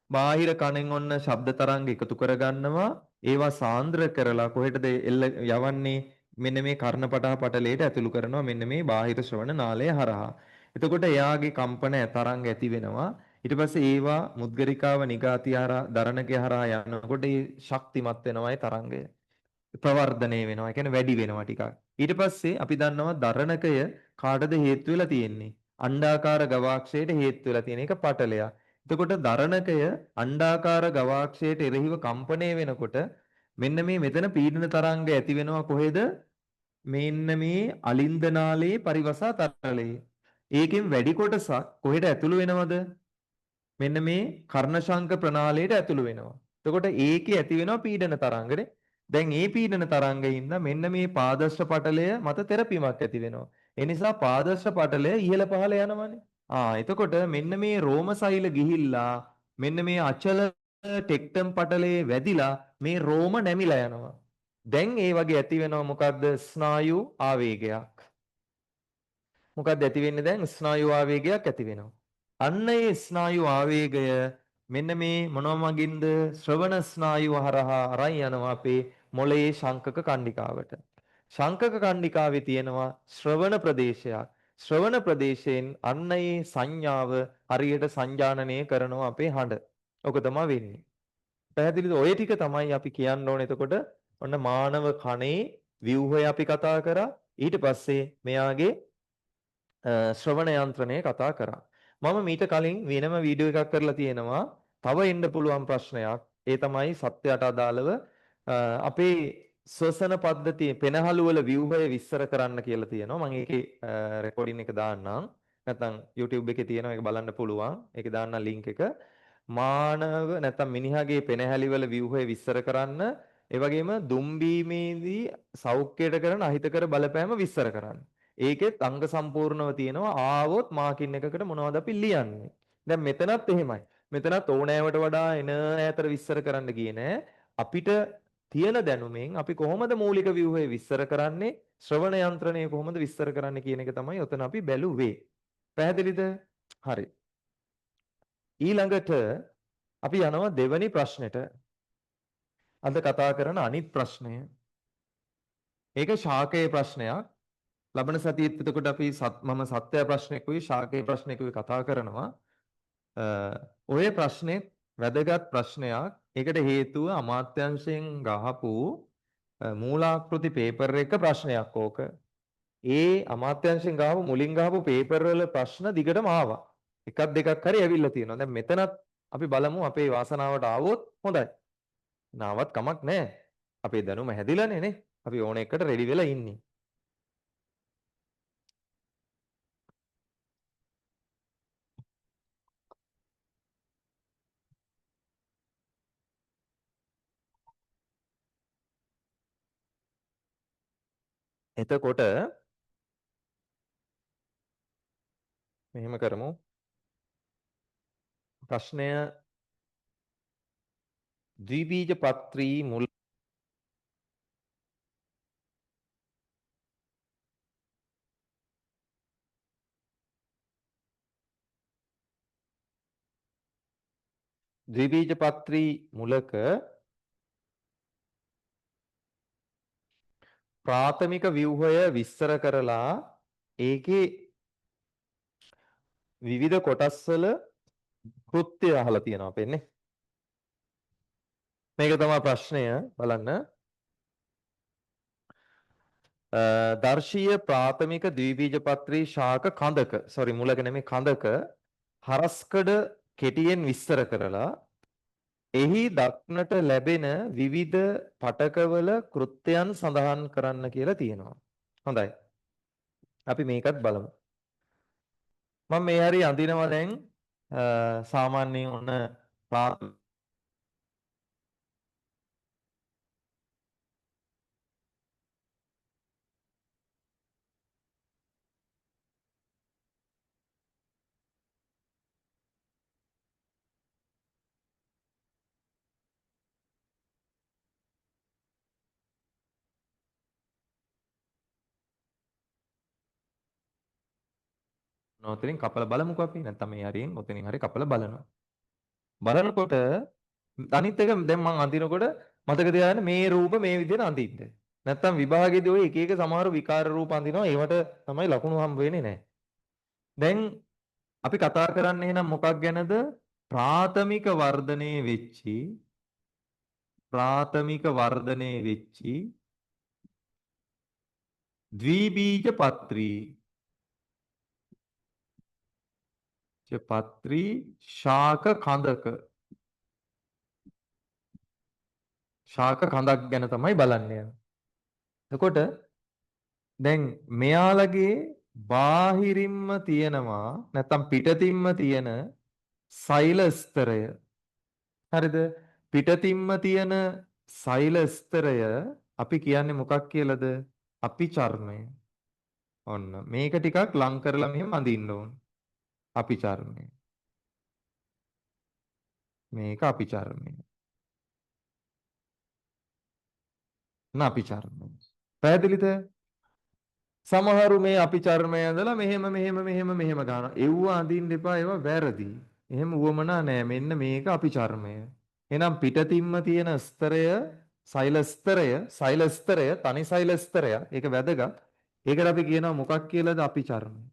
බාහිර කනෙන් ඔන්න ශබ්ද තරංග එකතු කරගන්නවා. ඒවා සාන්ද්‍ර කරලා කොහෙටද එල්ල යවන්නේ? මෙන්න මේ කර්ණපටහ පටලයට ඇතුළු කරනවා මෙන්න මේ බාහිර ශ්‍රවණ නාලය හරහා. එතකොට එයාගේ කම්පන තරංග ඇති වෙනවා. ඊට පස්සේ ඒවා මුද්ගරිකාව නිගාතිය හරහා දරණකය හරහා යනකොට ඒ ශක්තිමත් වෙනවා, ඒ තරංගය. ප්‍රවර්ධනය වෙනවා. ඒ කියන්නේ වැඩි වෙනවා ටිකක්. ඊට පස්සේ අපි දන්නවා දරණකය කාටද හේතු වෙලා තියෙන්නේ? අණ්ඩාකාර ගවාක්ෂයට හේතු වෙලා තියෙන එක පටලයක්. එතකොට දරණකය අණ්ඩාකාර ගවාක්ෂයට එරෙහිව කම්පණය වෙනකොට මෙන්න මේ මෙතන පීඩන තරංග ඇති වෙනවා කොහෙද? මෙන්න මේ අලින්ද නාලයේ පරිවසා තරලයේ. ඒකෙන් වැඩි කොටසක් කොහෙට ඇතුළු වෙනවද? මෙන්න මේ කර්ණශංක ප්‍රණාලයට ඇතුළු වෙනවා. එතකොට ඒකේ ඇති වෙනවා පීඩන තරංගනේ. දැන් ඒ පීඩන තරංගයෙන් මෙන්න මේ පාදශ්‍ර පටලය මත තෙරපීමක් ඇති වෙනවා. ඒ නිසා පාදශ්‍ර පටලය ඉහළ පහළ යනවනේ. එතකොට මෙන්න මේ රෝම සෛල ගිහිල්ලා මෙන්න මේ අචල ටෙක්ටම් පටලයේ වැදිලා මේ රෝම නැමිලා යනවා. දැන් ඒ වගේ ඇති වෙනවා මොකද්ද? ස්නායු ආවේගයක්. මොකද්ද ඇති වෙන්නේ දැන්? ස්නායු ආවේගයක් ඇති වෙනවා. අන්න ඒ ස්නායු ආවේගය මෙන්න මේ මොනව මගින්ද? ශ්‍රවණ ස්නායුව හරහා අරන් යනවා අපේ මොළයේ ශංකක කණ්ඩිකාවට. ශංකක කණ්ඩිකාවේ තියෙනවා ශ්‍රවණ ප්‍රදේශයක්. ශ්‍රවණ ප්‍රදේශයෙන් අන්න ඒ සංඥාව හරියට සංජානනය කරනවා අපේ හඬ. ඔක තමයි වෙන්නේ. පැහැදිලිද? ඔය ටික තමයි අපි කියන්න ඕනේ. එතකොට ඔන්න මානව කනේ ව්‍යුහය අපි කතා කරා. ඊට පස්සේ මෙයාගේ ශ්‍රවණ යන්ත්‍රණය කතා කරා. මම මීට කලින් වෙනම වීඩියෝ එකක් කරලා තියෙනවා. තව එන්න පුළුවන් ප්‍රශ්නයක්. ඒ තමයි සත්‍යයට අදාළව අපේ ශ්වසන පද්ධතියේ පෙනහළු වල ව්‍යුහය විස්තර කරන්න කියලා තියෙනවා. මම ඒකේ රෙකෝඩින් එක දාන්නම්. නැත්නම් YouTube එකේ තියෙනවා, ඒක බලන්න පුළුවන්. ඒකේ දාන්නම් ලින්ක් එක. මානව නැත්නම් මිනිහාගේ පෙනහැලි වල ව්‍යුහය විස්තර කරන්න, ඒ වගේම දුම්බීමේදී සෞඛ්‍යයට කරන අහිතකර බලපෑම විස්තර කරන්න. ඒකෙත් අංග සම්පූර්ණව තියෙනවා. ආවොත් මාකින් එකකට මොනවද අපි ලියන්නේ? දැන් මෙතනත් එහෙමයි. මෙතනත් ඕනෑවට වඩා එන ඈතට විස්තර කරන්න ගියේ නෑ. අපිට තියෙන දැනුමෙන් අපි කොහොමද මූලික ව්‍යුහය විස්තර කරන්නේ, ශ්‍රවණ යන්ත්‍රණය කොහොමද විස්තර කරන්නේ කියන එක තමයි ඔතන අපි බැලුවේ. පැහැදිලිද? හරි. ඊළඟට අපි යනවා දෙවනි ප්‍රශ්නෙට. අද කතා කරන අනිත් ප්‍රශ්නය. ඒක ශාකයේ ප්‍රශ්නයක්. ලබන සතියේත් එතකොට අපි මම සත්‍ය ප්‍රශ්නයකුයි ශාකයේ ප්‍රශ්නයකුයි කතා කරනවා. ඔය ප්‍රශ්නේ වැදගත් ප්‍රශ්නයක්. ඒකට හේතුව අමාත්‍යංශයෙන් ගහපු මූලාකෘති පේපර් එක ප්‍රශ්නයක් ඕක. ඒ අමාත්‍යංශයෙන් ගහපු මුලින් ගහපු පේපර් වල ප්‍රශ්න දිගටම ආවා. එකක් දෙකක් හරි ඇවිල්ලා තියෙනවා. දැන් මෙතනත් අපි බලමු අපේ වාසනාවට ආවොත් හොඳයි. නාවත් කමක් නැහැ. අපේ දැනුම හැදිලානේ නේ. අපි ඕන එකට රෙඩි වෙලා ඉන්නේ. එතකොට මෙහෙම කරමු. ප්‍රශ්නය ද්විබීජපත්‍රී මුල ද්විබීජපත්‍රී මුලක ප්‍රාථමික ව්‍යුහය විස්තර කරලා ඒකේ විවිධ කොටස්වල කෘත්‍ය අහලා තියෙනවා පෙන්නේ. මේක තමයි ප්‍රශ්නය බලන්න. දර්ශීය ප්‍රාථමික ද්විබීජපත්‍රී ශාක කඳක, සෝරි මුලක නෙමෙයි කඳක හරස්කඩ කෙටියෙන් විස්තර කරලා එහි දක්නට ලැබෙන විවිධ පටකවල කෘත්‍යයන් සඳහන් කරන්න කියලා තියෙනවා. හොඳයි. අපි මේකත් බලමු. මම මේ හරිය අඳිනවා දැන් සාමාන්‍යයෙන් ඔන්න ඔතනින් කපලා බලමුකෝ අපි. නැත්තම් මේ හරියෙන් ඔතනින් හරි කපලා බලනවා. බලනකොට අනිත් එක දැන් මං අඳිනකොට මතක තියාගන්න මේ රූප මේ විදිහට අඳින්න. නැත්තම් විභාගෙදී ඔය එක එක සමහර විකාර රූප අඳිනවා. ඒවට තමයි ලකුණු හම්බ වෙන්නේ නැහැ. දැන් අපි කතා කරන්නේ එහෙනම් මොකක් ගැනද? ප්‍රාථමික වර්ධනයේ වෙච්චි ප්‍රාථමික වර්ධනයේ වෙච්චි ද්විබීජපත්‍රී පත්‍රී ශාක කඳක ශාක කඳක් ගැන තමයි බලන්න යන්නේ. එතකොට දැන් මෙයාලගේ බාහිරින්ම තියෙනවා නැත්තම් පිටතින්ම තියෙන සෛල ස්තරය. හරිද? පිටතින්ම තියෙන සෛල ස්තරය අපි කියන්නේ මොකක් කියලාද? අපි චර්මය. ඔන්න මේක ටිකක් ලං කරලා මෙහෙම අඳින්න ඕන. අපි චර්මය. මේක අපි චර්මය. අපි චර්මය. පැහැදිලිද? සමහරු මේ අපි චර්මය ඇඳලා මෙහෙම මෙහෙම මෙහෙම මෙහෙම ගන්නවා. එව්ව අඳින්න එපා, ඒවා වැරදි. එහෙම උවමනා නෑ. මෙන්න මේක අපි චර්මය. එහෙනම් පිටතින්ම තියෙන ස්තරය සෛල ස්තරය, සෛල ස්තරය තනි සෛල ස්තරය. ඒක වැදගත්. ඒකට අපි කියනවා මොකක් කියලාද? අපි චර්මය.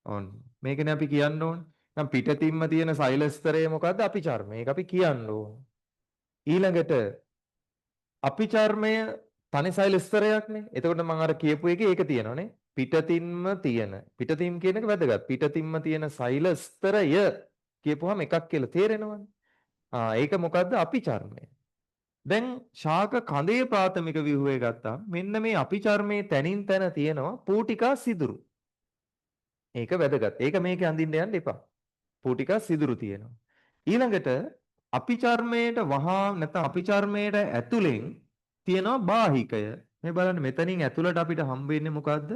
ඔන්න මේකනේ අපි කියන්න ඕනේ. නම් පිටතින්ම තියෙන සෛල ස්තරය මොකද්ද? අපි චර්මය. ඒක අපි කියන්න ඕනේ. ඊළඟට අපි චර්මය තනි සෛල ස්තරයක්නේ. එතකොට මම අර කියපු එකේ ඒක තියෙනවනේ. පිටතින්ම තියෙන. පිටතින් කියන එක වැදගත්. පිටතින්ම තියෙන සෛල ස්තරය කියපුවාම එකක් කියලා තේරෙනවනේ. ආ ඒක මොකද්ද? අපි චර්මය. දැන් ශාක කඳේ ප්‍රාථමික ව්‍යුහය ගත්තාම මෙන්න මේ අපි චර්මයේ තනින් තන තියෙනවා පූටිකා සිදුරු. ඒක වැදගත්. ඒක මේකේ අඳින්න යන්න එපා. පූටිකා සිදුරු තියෙනවා. ඊළඟට අපි චර්මයට වහා නැත්නම් අපි චර්මයට ඇතුලෙන් තියෙනවා බාහිකය. මේ බලන්න මෙතනින් ඇතුලට අපිට හම්බ වෙන්නේ මොකද්ද?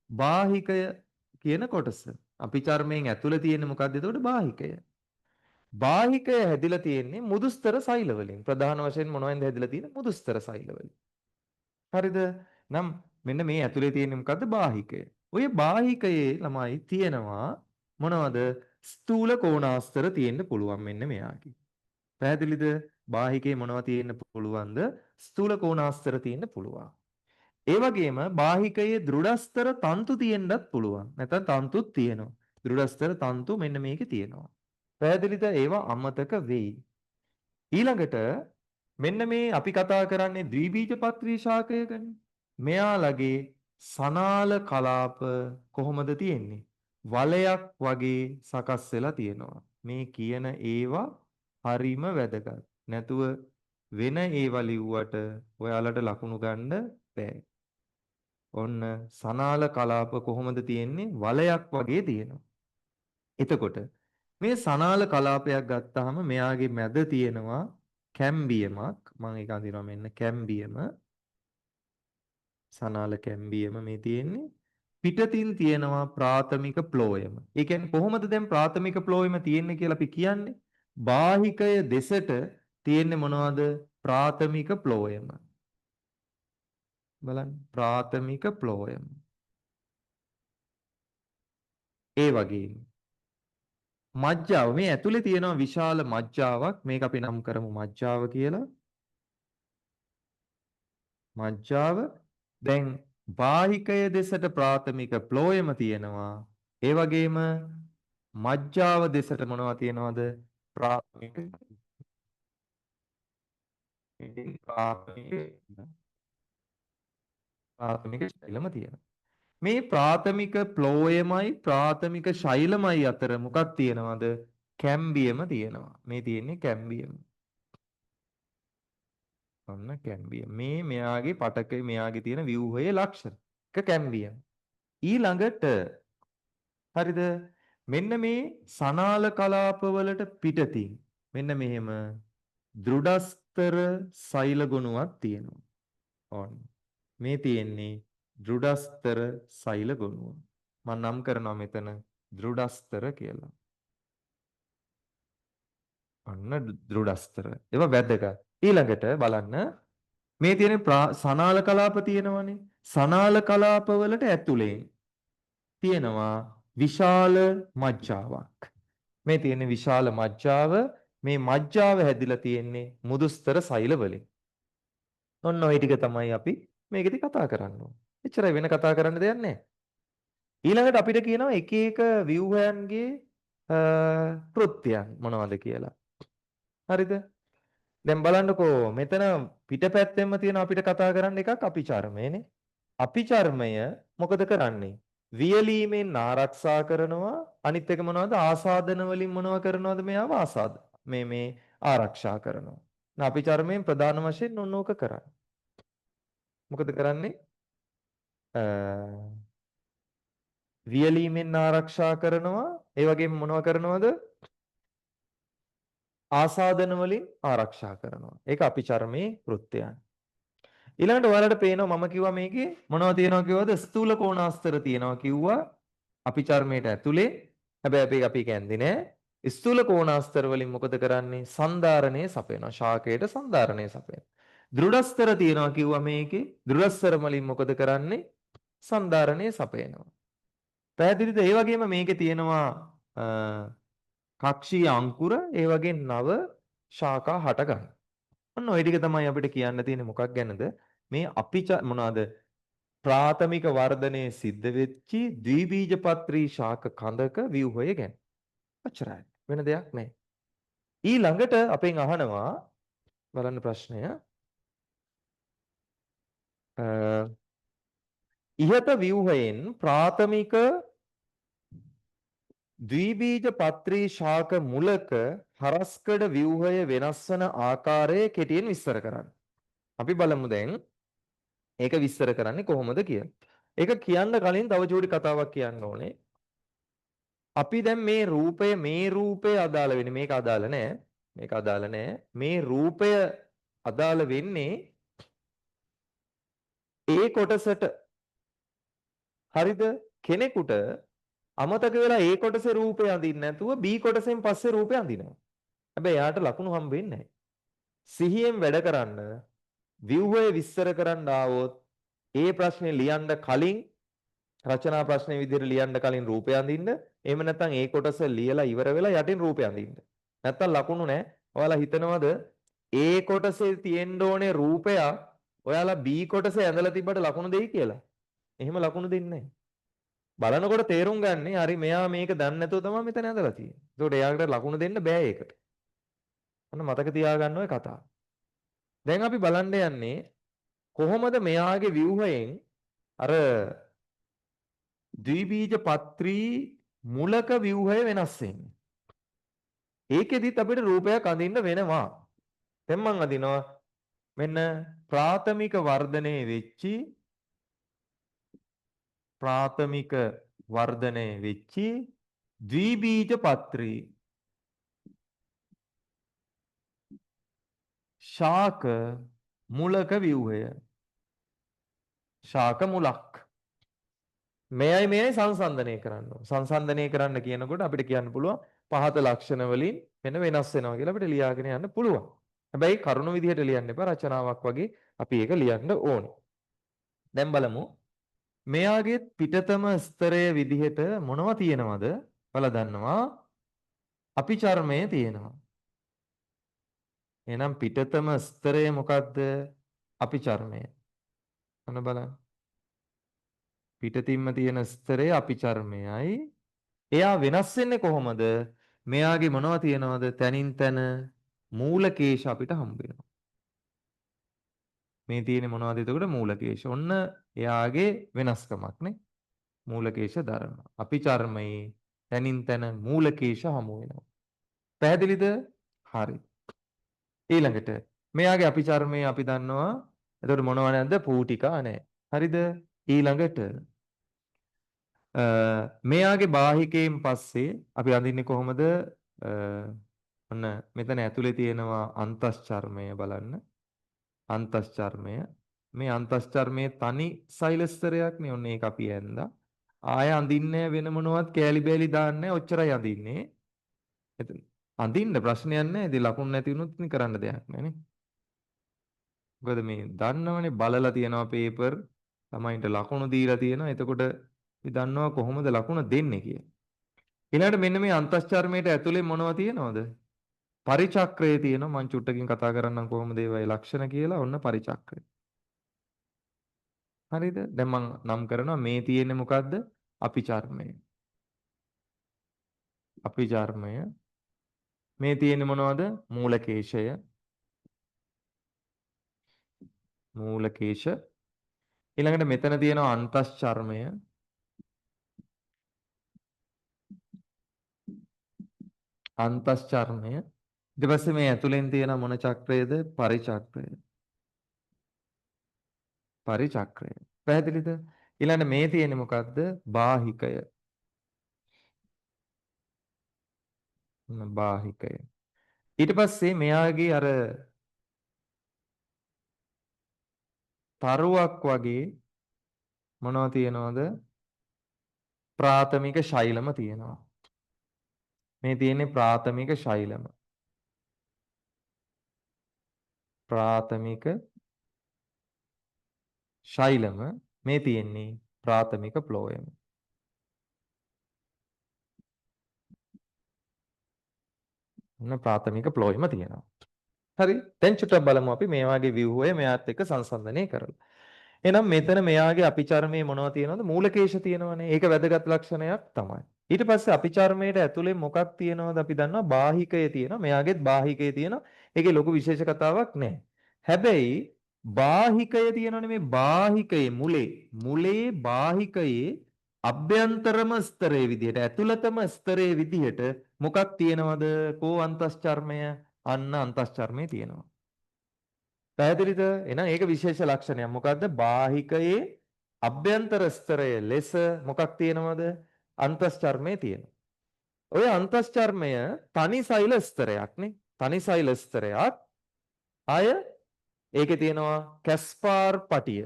බාහිකය කියන කොටස. අපි චර්මයෙන් ඇතුලේ තියෙන්නේ මොකද්ද එතකොට? බාහිකය. බාහිකය හැදිලා තියෙන්නේ මුදුස්තර සෛල වලින්. ප්‍රධාන වශයෙන් මොනවෙන්ද හැදිලා තියෙන්නේ? මුදුස්තර සෛල වලින්. හරිද? නම් මෙන්න මේ ඇතුලේ තියෙන්නේ මොකද්ද? බාහිකය. ඔය බාහිකයේ ළමයි තියෙනවා මොනවද? ස්ථූල කෝණාස්තර තියෙන්න පුළුවන් මෙන්න මෙයාගේ. පැහැදිලිද? බාහිකයේ මොනව තියෙන්න පුළුවන්ද? ස්ථූල කෝණාස්තර තියෙන්න පුළුවන්. ඒ වගේම බාහිකයේ දෘಢස්තර තන්තු තියෙන්නත් පුළුවන්. නැත්නම් තන්තුත් තියෙනවා. දෘಢස්තර තන්තු මෙන්න මේකේ තියෙනවා. පැහැදිලිද? ඒවා අමතක වෙයි. ඊළඟට මෙන්න මේ අපි කතා කරන්නේ ද්විබීජපත්‍රී ශාකය ගැන. මෙයාලගේ සනාල කලාප කොහොමද තියෙන්නේ? වලයක් වගේ සකස් වෙලා තියෙනවා. මේ කියන ඒවා හරිම වැදගත්. නැතුව වෙන ඒවා ලිව්වට ඔයාලට ලකුණු ගන්න බෑ. ඔන්න සනාල කලාප කොහොමද තියෙන්නේ? වලයක් වගේ තියෙනවා. එතකොට මේ සනාල කලාපයක් ගත්තාම මෙයාගේ මැද තියෙනවා කැම්බියමක්. මම ඒක අඳිනවා මෙන්න කැම්බියම. සනාල කැම්බියම මේ තියෙන්නේ. පිටතින් තියෙනවා ප්‍රාථමික ප්ලෝයම. ඒ කියන්නේ කොහොමද දැන් ප්‍රාථමික ප්ලෝයම තියෙන්නේ කියලා අපි කියන්නේ? බාහිකය දෙසට තියෙන්නේ මොනවද? ප්‍රාථමික ප්ලෝයම. බලන්න ප්‍රාථමික ප්ලෝයම. ඒ වගේම මජ්ජාව මේ ඇතුලේ තියෙනවා විශාල මජ්ජාවක්. මේක අපි නම් කරමු මජ්ජාව කියලා. මජ්ජාව දැන් බාහිකය දෙසට ප්‍රාථමික ප්ලෝයම තියෙනවා. ඒ වගේම මජ්ජාව දෙසට මොනවා තියෙනවද? ප්‍රාථමික ප්‍රාථමික ශෛලම තියෙනවා. මේ ප්‍රාථමික ප්ලෝයමයි ප්‍රාථමික ශෛලමයි අතර මොකක් තියෙනවද? කැම්බියම තියෙනවා. මේ තියෙන්නේ කැම්බියම. ඔන්න කැම්බියම. මේ මෙයාගේ පටකේ මෙයාගේ තියෙන ව්‍යුහයේ ලක්ෂණ. එක කැම්බියම. ඊළඟට හරිද? මෙන්න මේ සනාල කලාපවලට පිටතින් මෙන්න මෙහෙම දෘಢස්තර සෛල ගොනුවක් තියෙනවා. ඔන්න මේ තියෙන්නේ දෘಢස්තර සෛල ගොනුව. මම නම් කරනවා මෙතන දෘಢස්තර කියලා. ඔන්න දෘಢස්තර. ඒවා වැදගත්. ඊළඟට බලන්න මේ තියෙන සනාල කලාප තියෙනවනේ. සනාල කලාපවලට ඇතුලේ තියෙනවා විශාල මජ්ජාවක්. මේ තියෙන විශාල මජ්ජාව. මේ මජ්ජාව හැදිලා තියෙන්නේ මුදුස්තර සෛල වලින්. ඔන්න ඔය ටික තමයි අපි මේකෙදි කතා කරන්න ඕනේ. එච්චරයි, වෙන කතා කරන්න දෙයක් නැහැ. ඊළඟට අපිට කියනවා එක එක ව්‍යුහයන්ගේ කෘත්‍යයන් මොනවද කියලා. හරිද? දැන් බලන්නකෝ මෙතන පිටපැත්තෙන්ම තියෙන අපිට කතා කරන්න එකක් අපිචර්මයනේ. අපිචර්මය මොකද කරන්නේ? වියලීමෙන් ආරක්ෂා කරනවා. අනිත් එක මොනවද? ආසාදන වලින් මොනව කරනවද මෙයාව? ආසාද මේ මේ ආරක්ෂා කරනවා. අපිචර්මයෙන් ප්‍රධාන වශයෙන් ඔන්න ඕක කරන්නේ. මොකද කරන්නේ? වියලීමෙන් ආරක්ෂා කරනවා. ඒ වගේම මොනව කරනවද? ආසාදන වලින් ආරක්ෂා කරනවා. ඒක අපිචර්මයේ කෘත්‍යයන්. ඊළඟට ඔයාලට පේනවා මම කිව්වා මේකේ මොනවද තියෙනවා කිව්වද? ස්ථූල කෝණාස්තර තියෙනවා කිව්වා අපිචර්මයට ඇතුලේ. හැබැයි අපි අපි කැන්දේ නෑ. ස්ථූල කෝණාස්තර වලින් මොකද කරන්නේ? සන්ධාරණය සපයනවා. ශාකයට සන්ධාරණය සපයනවා. දෘಢස්තර තියෙනවා කිව්වා මේකේ. දෘಢස්තර වලින් මොකද කරන්නේ? සන්ධාරණය සපයනවා. පැහැදිලිද? ඒ වගේම මේකේ තියෙනවා කක්ෂීය අංකුර, ඒ වගේ නව ශාඛා හට ගන්න. ඔන්න ඔය ටික තමයි අපිට කියන්න තියෙන්නේ මොකක් ගැනද? මේ අපි මොනවාද? ප්‍රාථමික වර්ධනයේ සිද්ධ වෙච්චි ද්විබීජපත්‍රී ශාක කඳක ව්‍යුහය ගැන. ඔච්චරයි. වෙන දෙයක් නෑ. ඊළඟට අපෙන් අහනවා බලන්න ප්‍රශ්නය. ඉහත ව්‍යුහයෙන් ප්‍රාථමික ද්විබීජපත්‍රී ශාක මුලක හරස්කඩ ව්‍යුහය වෙනස් වන ආකාරය කෙටියෙන් විස්තර කරන්න. අපි බලමු දැන් ඒක විස්තර කරන්නේ කොහොමද කියලා. ඒක කියන්න කලින් තව චූටි කතාවක් කියන්න ඕනේ. අපි දැන් මේ රූපය අදාළ වෙන්නේ මේක අදාළ නෑ. මේක අදාළ නෑ. මේ රූපය අදාළ වෙන්නේ ඒ කොටසට. හරිද? කෙනෙකුට අමතක වෙලා ඒ කොටසේ රූපය අඳින්න නැතුව B කොටසෙන් පස්සේ රූපය අඳිනවා. හැබැයි එයාට ලකුණු හම්බ වෙන්නේ නැහැ. සිහියෙන් වැඩ කරන්න, ව්‍යුහය විස්තර කරන්න ආවොත් ඒ ප්‍රශ්නේ ලියන්න කලින්, රචනා ප්‍රශ්නේ විදිහට ලියන්න කලින් රූපය අඳින්න. එහෙම නැත්නම් ඒ කොටස ලියලා ඉවර වෙලා යටින් රූපය අඳින්න. නැත්නම් ලකුණු නැහැ. ඔයාලා හිතනවද ඒ කොටසේ තියෙන්න ඕනේ රූපයක් ඔයාලා B කොටසේ ඇඳලා තිබ්බට ලකුණු දෙයි කියලා? එහෙම ලකුණු දෙන්නේ නැහැ. බලනකොට තේරුම් ගන්නේ හරි මෙයා මේක දන්නේ නැතුව තමයි මෙතන ඇඳලා තියෙන්නේ. ඒතකොට එයාට ලකුණු දෙන්න බෑ ඒකට. ඔන්න මතක තියාගන්න ඔය කතාව. දැන් අපි බලන්න යන්නේ කොහොමද මෙයාගේ ව්‍යුහයෙන් අර ද්විබීජපත්‍රී මූලක ව්‍යුහය වෙනස් වෙන්නේ. ඒකෙදිත් අපිට රූපයක් අඳින්න වෙනවා. දැන් මං අඳිනවා මෙන්න ප්‍රාථමික වර්ධනය වෙච්චි, ප්‍රාථමික වර්ධනය වෙච්චි ද්විබීජපත්‍රී ශාක මූලක ව්‍යුහය. ශාක මුලක්. මෙයයි මෙයයි සංසන්දනය කරන්න ඕන. සංසන්දනය කරන්න කියනකොට අපිට කියන්න පුළුවන් පහත ලක්ෂණ වලින් වෙන වෙනස් වෙනවා කියලා අපිට ලියාගෙන යන්න පුළුවන්. හැබැයි කරුණු විදිහට ලියන්න එපා, රචනාවක් වගේ අපි ඒක ලියන්න ඕනේ. දැන් බලමු මෙයාගේ පිටතම ස්තරය විදිහට මොනවා තියෙනවද? ඔයාලා දන්නවා අපිචර්මය තියෙනවා. එහෙනම් පිටතම ස්තරය මොකද්ද? අපිචර්මය. ඔන්න බලන්න. පිටතින්ම තියෙන ස්තරය අපිචර්මයයි. එයා වෙනස් වෙන්නේ කොහොමද? මෙයාගේ මොනවා තියෙනවද? තනින් තන මූලකේශ අපිට හම්බ වෙනවා. මේ තියෙන්නේ මොනවද එතකොට? මූලකේශ. ඔන්න එයාගේ වෙනස්කමක් නේ. මූලකේශ ධර්ම. අපිචර්මයේ තනින් තන මූලකේශ හමු වෙනවා. පැහැදිලිද? හරි. ඊළඟට මෙයාගේ අපිචර්මයේ අපි දන්නවා එතකොට මොනව නැද්ද? පූටිකා නැහැ. හරිද? ඊළඟට මෙයාගේ බාහිකයෙන් පස්සේ අපි අඳින්නේ කොහොමද? ඔන්න මෙතන ඇතුලේ තියෙනවා අන්තශ්චර්මය බලන්න. අන්තශ්චර්මය. මේ අන්තශ්චර්මයේ තනි සෛල ස්තරයක් නේ. ඔන්න ඒක අපි ඇඳා. ආය අඳින්නේ වෙන මොනවත් කෑලි බෑලි දාන්නේ නැහැ. ඔච්චරයි අඳින්නේ. එතන අඳින්න ප්‍රශ්නයක් නැහැ. ඉතින් ලකුණු නැති වුණොත් ඉතින් කරන්න දෙයක් නැහැ නේ. මොකද මේ දන්නවනේ බලලා තියෙනවා පේපර්, ළමයින්ට ලකුණු දීලා තියෙනවා. එතකොට අපි දන්නවා කොහොමද ලකුණ දෙන්නේ කියලා. ඊළඟට මෙන්න මේ අන්තශ්චර්මයට ඇතුලේ මොනව තියෙනවද? පරිචක්‍රය තියෙනවා. මං චුට්ටකින් කතා කරන්නම් කොහොමද ඒවයි ලක්ෂණ කියලා. ඔන්න පරිචක්‍රය. හරිද? දැන් මං නම් කරනවා මේ තියෙන්නේ මොකද්ද? අපිචර්මය. අපිචර්මය. මේ තියෙන්නේ මොනවද? මූලකේශය. මූලකේශ. ඊළඟට මෙතන තියෙනවා අන්තශ්චර්මය. අන්තශ්චර්මය. ඊට පස්සේ මේ ඇතුලෙන් තියෙන මොන චක්‍රයද? පරිචක්‍රය. පරිචක්‍රය. පැහැදිලිද? ඊළඟට මේ තියෙන්නේ මොකද්ද? බාහිකය. බාහිකය. ඊට පස්සේ මෙයාගේ අර තරුවක් වගේ මොනව තියෙනවද? ප්‍රාථමික ශෛලම තියෙනවා. මේ තියෙන්නේ ප්‍රාථමික ශෛලම. ප්‍රාථමික ශෛලම. මේ තියෙන්නේ ප්‍රාථමික ප්ලෝයම. ඔන්න ප්‍රාථමික ප්ලෝයම තියෙනවා. හරි. දැන් චුට්ටක් බලමු අපි මේ වගේ ව්‍යුහය මෙයාත් එක්ක සංසන්දනය කරලා. එහෙනම් මෙතන මෙයාගේ අපිචර්මයේ මොනව තියෙනවද? මූලකේශ තියෙනවනේ. ඒක වැදගත් ලක්ෂණයක් තමයි. ඊට පස්සේ අපිචර්මයට ඇතුලේ මොකක් තියෙනවද අපි දන්නවා. බාහිකය තියෙනවා. මෙයාගේත් බාහිකය තියෙනවා. ඒකේ ලොකු විශේෂ කතාවක් නෑ. හැබැයි බාහිකය තියෙනවනේ. මේ බාහිකයේ මුලේ මුලේ බාහිකයේ අභ්‍යන්තරම ස්තරයේ විදිහට ඇතුළතම ස්තරයේ විදිහට මොකක් තියෙනවද? කෝ අන්තශ්චර්මය. අන්න අන්තශ්චර්මය තියෙනවා. පැහැදිලිද? එහෙනම් ඒක විශේෂ ලක්ෂණයක්. මොකද්ද? බාහිකයේ අභ්‍යන්තර ස්තරය ලෙස මොකක් තියෙනවද? අන්තශ්චර්මය තියෙනවා. ඔය අන්තශ්චර්මය තනි සෛල ස්තරයක් නේ. තනි සෛල ස්තරයක්. ආය ඒකේ තියෙනවා කැස්පාර් පටිය.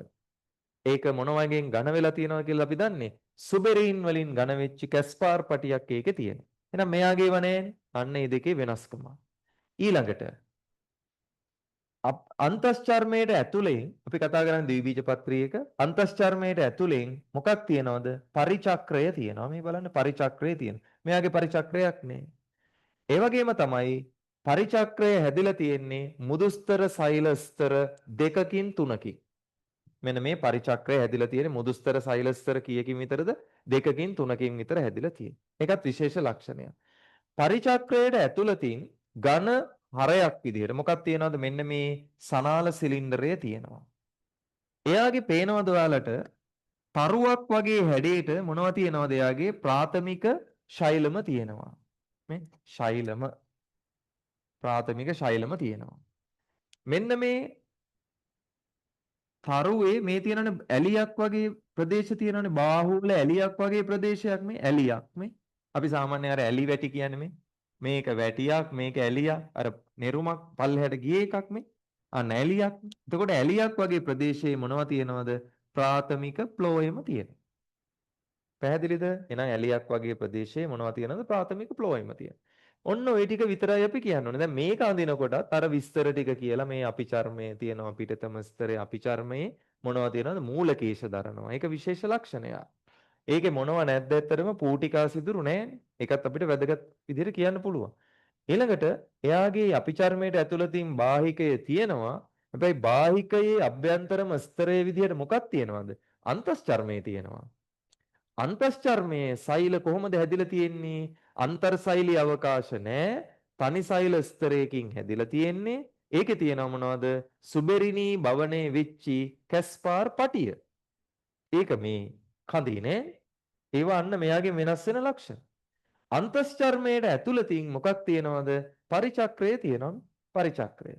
ඒක මොන වගේන් ඝන වෙලා තියෙනවද කියලා අපි දන්නේ. සුබෙරින් වලින් ඝන වෙච්ච කැස්පාර් පටියක් ඒකේ තියෙනවා. එහෙනම් මෙයාගේව නෑනේ. අන්න ඒ දෙකේ වෙනස්කම. ඊළඟට අන්තශ්චර්මයට ඇතුලෙන් අපි කතා කරන්නේ ද්විබීජපත්‍රීයක අන්තශ්චර්මයට ඇතුලෙන් මොකක් තියනවද? පරිචක්‍රය තියෙනවා. මේ බලන්න පරිචක්‍රය තියෙනවා. මෙයාගේ පරිචක්‍රයක් නෑ. ඒ වගේම තමයි පරිචක්‍රය හැදිලා තියෙන්නේ මුදුස්තර සෛල ස්තර දෙකකින් තුනකින්. මෙන්න මේ පරිචක්‍රය හැදිලා තියෙන්නේ මුදුස්තර සෛල ස්තර කීයකින් විතරද? දෙකකින් තුනකින් විතර හැදිලා තියෙන්නේ. ඒකත් විශේෂ ලක්ෂණයක්. පරිචක්‍රයට ඇතුළතින් ඝන හරයක් විදිහට මොකක් තියනවද? මෙන්න මේ සනාල සිලින්ඩරය තියෙනවා. එයාගේ පේනවද ඔයාලට තරුවක් වගේ හැඩයට මොනවා තියනවද? එයාගේ ප්‍රාථමික ශෛලම තියෙනවා. මේ ශෛලම ප්‍රාථමික ශෛලම තියෙනවා. මෙන්න මේ තරුවේ මේ තියෙනනේ ඇලියක් වගේ ප්‍රදේශ තියෙනනේ, බාහුවල ඇලියක් වගේ ප්‍රදේශයක්, මේ ඇලියක්. මේ අපි සාමාන්‍යයෙන් අර ඇලි වැටි කියන්නේ මේ මේක වැටියක්, මේක ඇලියක්, අර නෙරුමක් පල්ලෙහාට ගිය එකක් මේ. අන්න ඇලියක්. එතකොට ඇලියක් වගේ ප්‍රදේශයේ මොනවා තියෙනවද? ප්‍රාථමික ප්ලෝයම තියෙනවා. පැහැදිලිද? එහෙනම් ඇලියක් වගේ ප්‍රදේශයේ මොනවා තියෙනවද? ප්‍රාථමික ප්ලෝයම තියෙනවා. ඔන්න ඔය ටික විතරයි අපි කියන්න ඕනේ. දැන් මේක අඳිනකොටත් අර විස්තර ටික කියලා මේ අපිචර්මයේ තියෙනවා, පිටතම ස්තරයේ අපිචර්මයේ මොනවා තියෙනවද? මූලකේශ දරනවා. ඒක විශේෂ ලක්ෂණයක්. ඒකේ මොනව නැද්ද ඇත්තටම? පූටිකා සිදුරු නෑනේ. ඒකත් අපිට වැදගත් විදිහට කියන්න පුළුවන්. ඊළඟට එයාගේ අපිචර්මයට ඇතුළතින් බාහිකය තියෙනවා. හැබැයි බාහිකයේ අභ්‍යන්තරම ස්තරයේ විදිහට මොකක් තියෙනවද? අන්තශ්චර්මයේ තියෙනවා. අන්තශ්චර්මයේ සෛල කොහොමද හැදිලා තියෙන්නේ? අන්තර්සෛලී අවකාශ නෑ. තනි සෛල ස්තරයකින් හැදිලා තියෙන්නේ. ඒකේ තියෙනව මොනවද? සුබෙරිනී භවනේ වෙච්චි කැස්පාර් පටිය. ඒක මේ කඳේ නෑ. ඒවා අන්න මෙයාගේ වෙනස් වෙන ලක්ෂණ. අන්තශ්චර්මයට ඇතුළතින් මොකක් තියෙනවද? පරිචක්‍රය තියෙනවා. පරිචක්‍රය.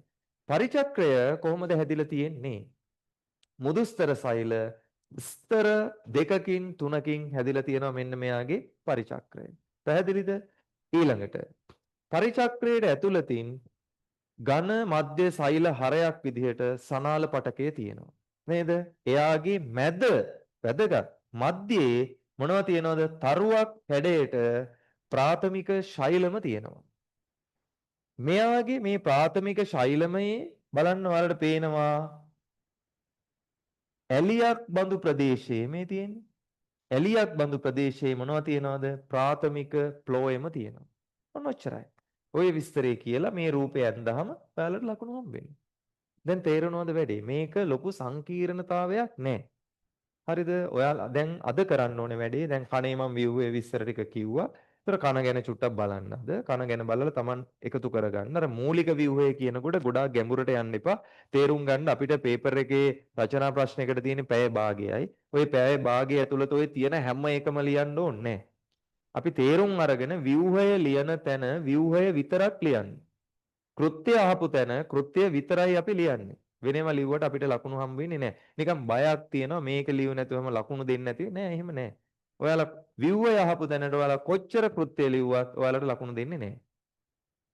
පරිචක්‍රය කොහොමද හැදිලා තියෙන්නේ? මුදුස්තර සෛල ස්තර දෙකකින් තුනකින් හැදිලා තියෙනවා මෙන්න මෙයාගේ පරිචක්‍රය. පැහැදිලිද? ඊළඟට පරිචක්‍රයට ඇතුළතින් ඝන මධ්‍ය සෛල හරයක් විදිහට සනාල පටකය තියෙනවා. නේද? එයාගේ මැද වැදගත් මධ්‍යයේ මොනව තියෙනවද? තරුවක් හැඩයට ප්‍රාථමික ශෛලම තියෙනවා. මෙයාගේ මේ ප්‍රාථමික ශෛලමයේ බලන්න ඔයාලට පේනවා ඇලියක් බඳු ප්‍රදේශයේ මේ තියෙන්නේ. ඇලියක් බඳු ප්‍රදේශයේ මොනව තියෙනවද? ප්‍රාථමික ප්ලෝයම තියෙනවා. ඔන්න ඔච්චරයි. ඔය විස්තරය කියලා මේ රූපය ඇඳහම ඔයාලට ලකුණු හම්බෙන්නේ. දැන් තේරෙනවද වැඩේ? මේක ලොකු සංකීර්ණතාවයක් නෑ. හරිද? ඔයාලා දැන් අද කරන්න ඕනේ වැඩේ දැන් කනේ මම ව්‍යුහයේ විස්තර ටික කිව්වා. ඒතර කන ගැන චුට්ටක් බලන්න අද. කන ගැන බලලා Taman එකතු කරගන්න. අර මූලික ව්‍යුහය කියනකොට ගොඩාක් ගැඹුරට යන්න එපා. තේරුම් ගන්න අපිට පේපර් එකේ රචනා ප්‍රශ්නයකට තියෙන පැය භාගයයි. ඔය පැය භාගය ඇතුළත ඔය තියෙන හැම එකම ලියන්න ඕනේ නෑ. අපි තේරුම් අරගෙන ව්‍යුහය ලියන තැන ව්‍යුහය විතරක් ලියන්න. කෘත්‍ය අහපු තැන කෘත්‍ය විතරයි අපි ලියන්නේ. වෙනම ලිව්වට අපිට ලකුණු හම්බ වෙන්නේ නෑ. නිකන් බයක් තියෙනවා මේක ලියු නැතුවම ලකුණු දෙන්නේ නැති නෑ, එහෙම නෑ. ඔයාලා ව්‍යුහය අහපු තැනට ඔයාලා කොච්චර කෘත්‍ය ලිව්වත් ඔයාලට ලකුණු දෙන්නේ නෑ.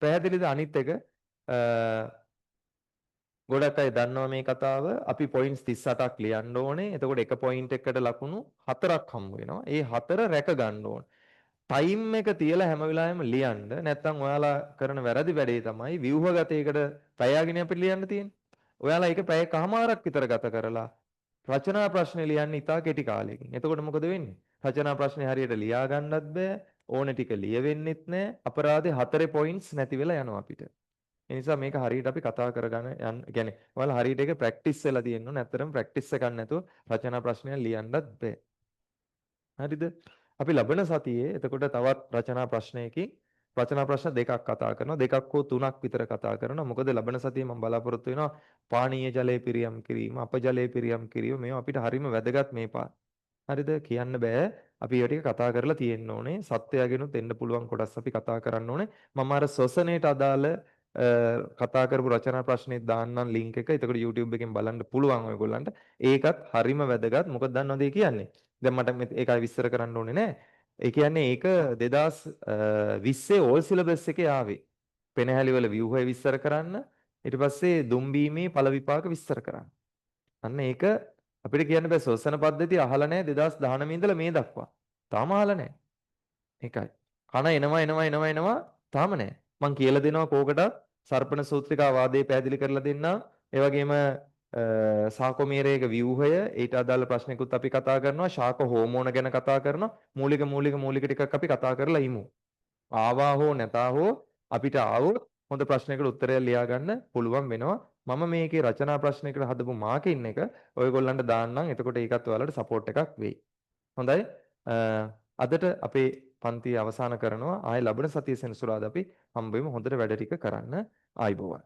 පැහැදිලිද? අනිත් එක ගොඩක් අය දන්නවා මේ කතාව. අපි පොයින්ට්ස් 38ක් ලියන්න ඕනේ. එතකොට එක පොයින්ට් එකකට ලකුණු 4ක් හම්බ වෙනවා. ඒ 4 රැක ගන්න ඕනේ. ටයිම් එක තියලා හැම වෙලාවෙම ලියන්න. නැත්තම් ඔයාලා කරන වැරදි වැඩේ තමයි ව්‍යුහගතයකට පැයගෙන අපිට ලියන්න තියෙන්නේ. ඔයාලා ඒක පැය කහමාරක් විතර ගත කරලා රචනා ප්‍රශ්න ලියන්න ඉතා කෙටි කාලයකින්. එතකොට මොකද වෙන්නේ? රචනා ප්‍රශ්නේ හරියට ලියා ගන්නත් බෑ. ඕන ටික ලියවෙන්නෙත් නෑ. අපරාධේ 4 පොයින්ට්ස් නැති වෙලා යනවා අපිට. ඒ නිසා මේක හරියට අපි කතා කරගන්න යන්න. කියන්නේ ඔයාලා හරියට ඒක ප්‍රැක්ටිස් වෙලා තියෙන්න ඕන. ඇත්තටම ප්‍රැක්ටිස් එකක් නැතුව රචනා ප්‍රශ්නයක් ලියන්නත් බෑ. හරිද? අපි ලබන සතියේ එතකොට තවත් රචනා ප්‍රශ්නයකින් රචනා ප්‍රශ්න දෙකක් කතා කරනවා. දෙකක් හෝ තුනක් විතර කතා කරනවා. මොකද ලබන සතියේ මම බලාපොරොත්තු වෙනවා පානීය ජලය පිරියම් කිරීම, අප ජලය පිරියම් කිරීම මේවා අපිට හරිම වැදගත් මේ පාර. හරිද? කියන්න බෑ. අපි ඒ ටික කතා කරලා තියෙන්න ඕනේ. සත්‍යයගෙනුත් එන්න පුළුවන් කොටස් අපි කතා කරන්න ඕනේ. මම අර ශ්වසනයට අදාළ කතා කරපු රචනා ප්‍රශ්නේ දාන්නම් ලින්ක් එක. එතකොට YouTube එකෙන් බලන්න පුළුවන් ඔයගොල්ලන්ට. ඒකත් හරිම වැදගත්. මොකද දන්නවද ඒ කියන්නේ? දැන් මට ඒකයි විස්තර කරන්න ඕනේ නෑ. ඒ කියන්නේ ඒක 2020 ඕල් සිලබස් එකේ ආවේ. පෙනහැලි වල ව්‍යුහය විස්තර කරන්න. ඊට පස්සේ දුම්බීමේ ඵල විපාක විස්තර කරන්න. අන්න ඒක අපිට කියන්න බෑ ශ්වසන පද්ධතිය අහලා නෑ 2019 ඉඳලා මේ දක්වා. තාම අහලා නෑ. ඒකයි. කන එනවා එනවා එනවා එනවා තාම නෑ. මං කියලා දෙනවා කෝකටත් සර්පණ සූත්‍රිකා වාදය පැහැදිලි කරලා දෙන්නම්. ඒ වගේම සාකෝමියරයක ව්‍යුහය ඊට අදාළ ප්‍රශ්නකුත් අපි කතා කරනවා. ශාක හෝමෝන ගැන කතා කරනවා. මූලික මූලික මූලික ටිකක් අපි කතා කරලා ඉමු. ආවා හෝ නැතා හෝ අපිට ආවොත් හොඳ ප්‍රශ්නයකට උත්තරයක් ලියා ගන්න පුළුවන් වෙනවා. මම මේකේ රචනා ප්‍රශ්නයකට හදපු මාකින් එක ඔයගොල්ලන්ට දාන්නම්. එතකොට ඒකත් ඔයාලට සපෝට් එකක් වෙයි. හොඳයි. අදට අපේ පන්තිය අවසන් කරනවා. ආයෙ ලබන සතිය සෙනසුරාදා අපි හම්බ වෙමු. හොඳට වැඩ ටික කරන්න. ආයිබෝවන්.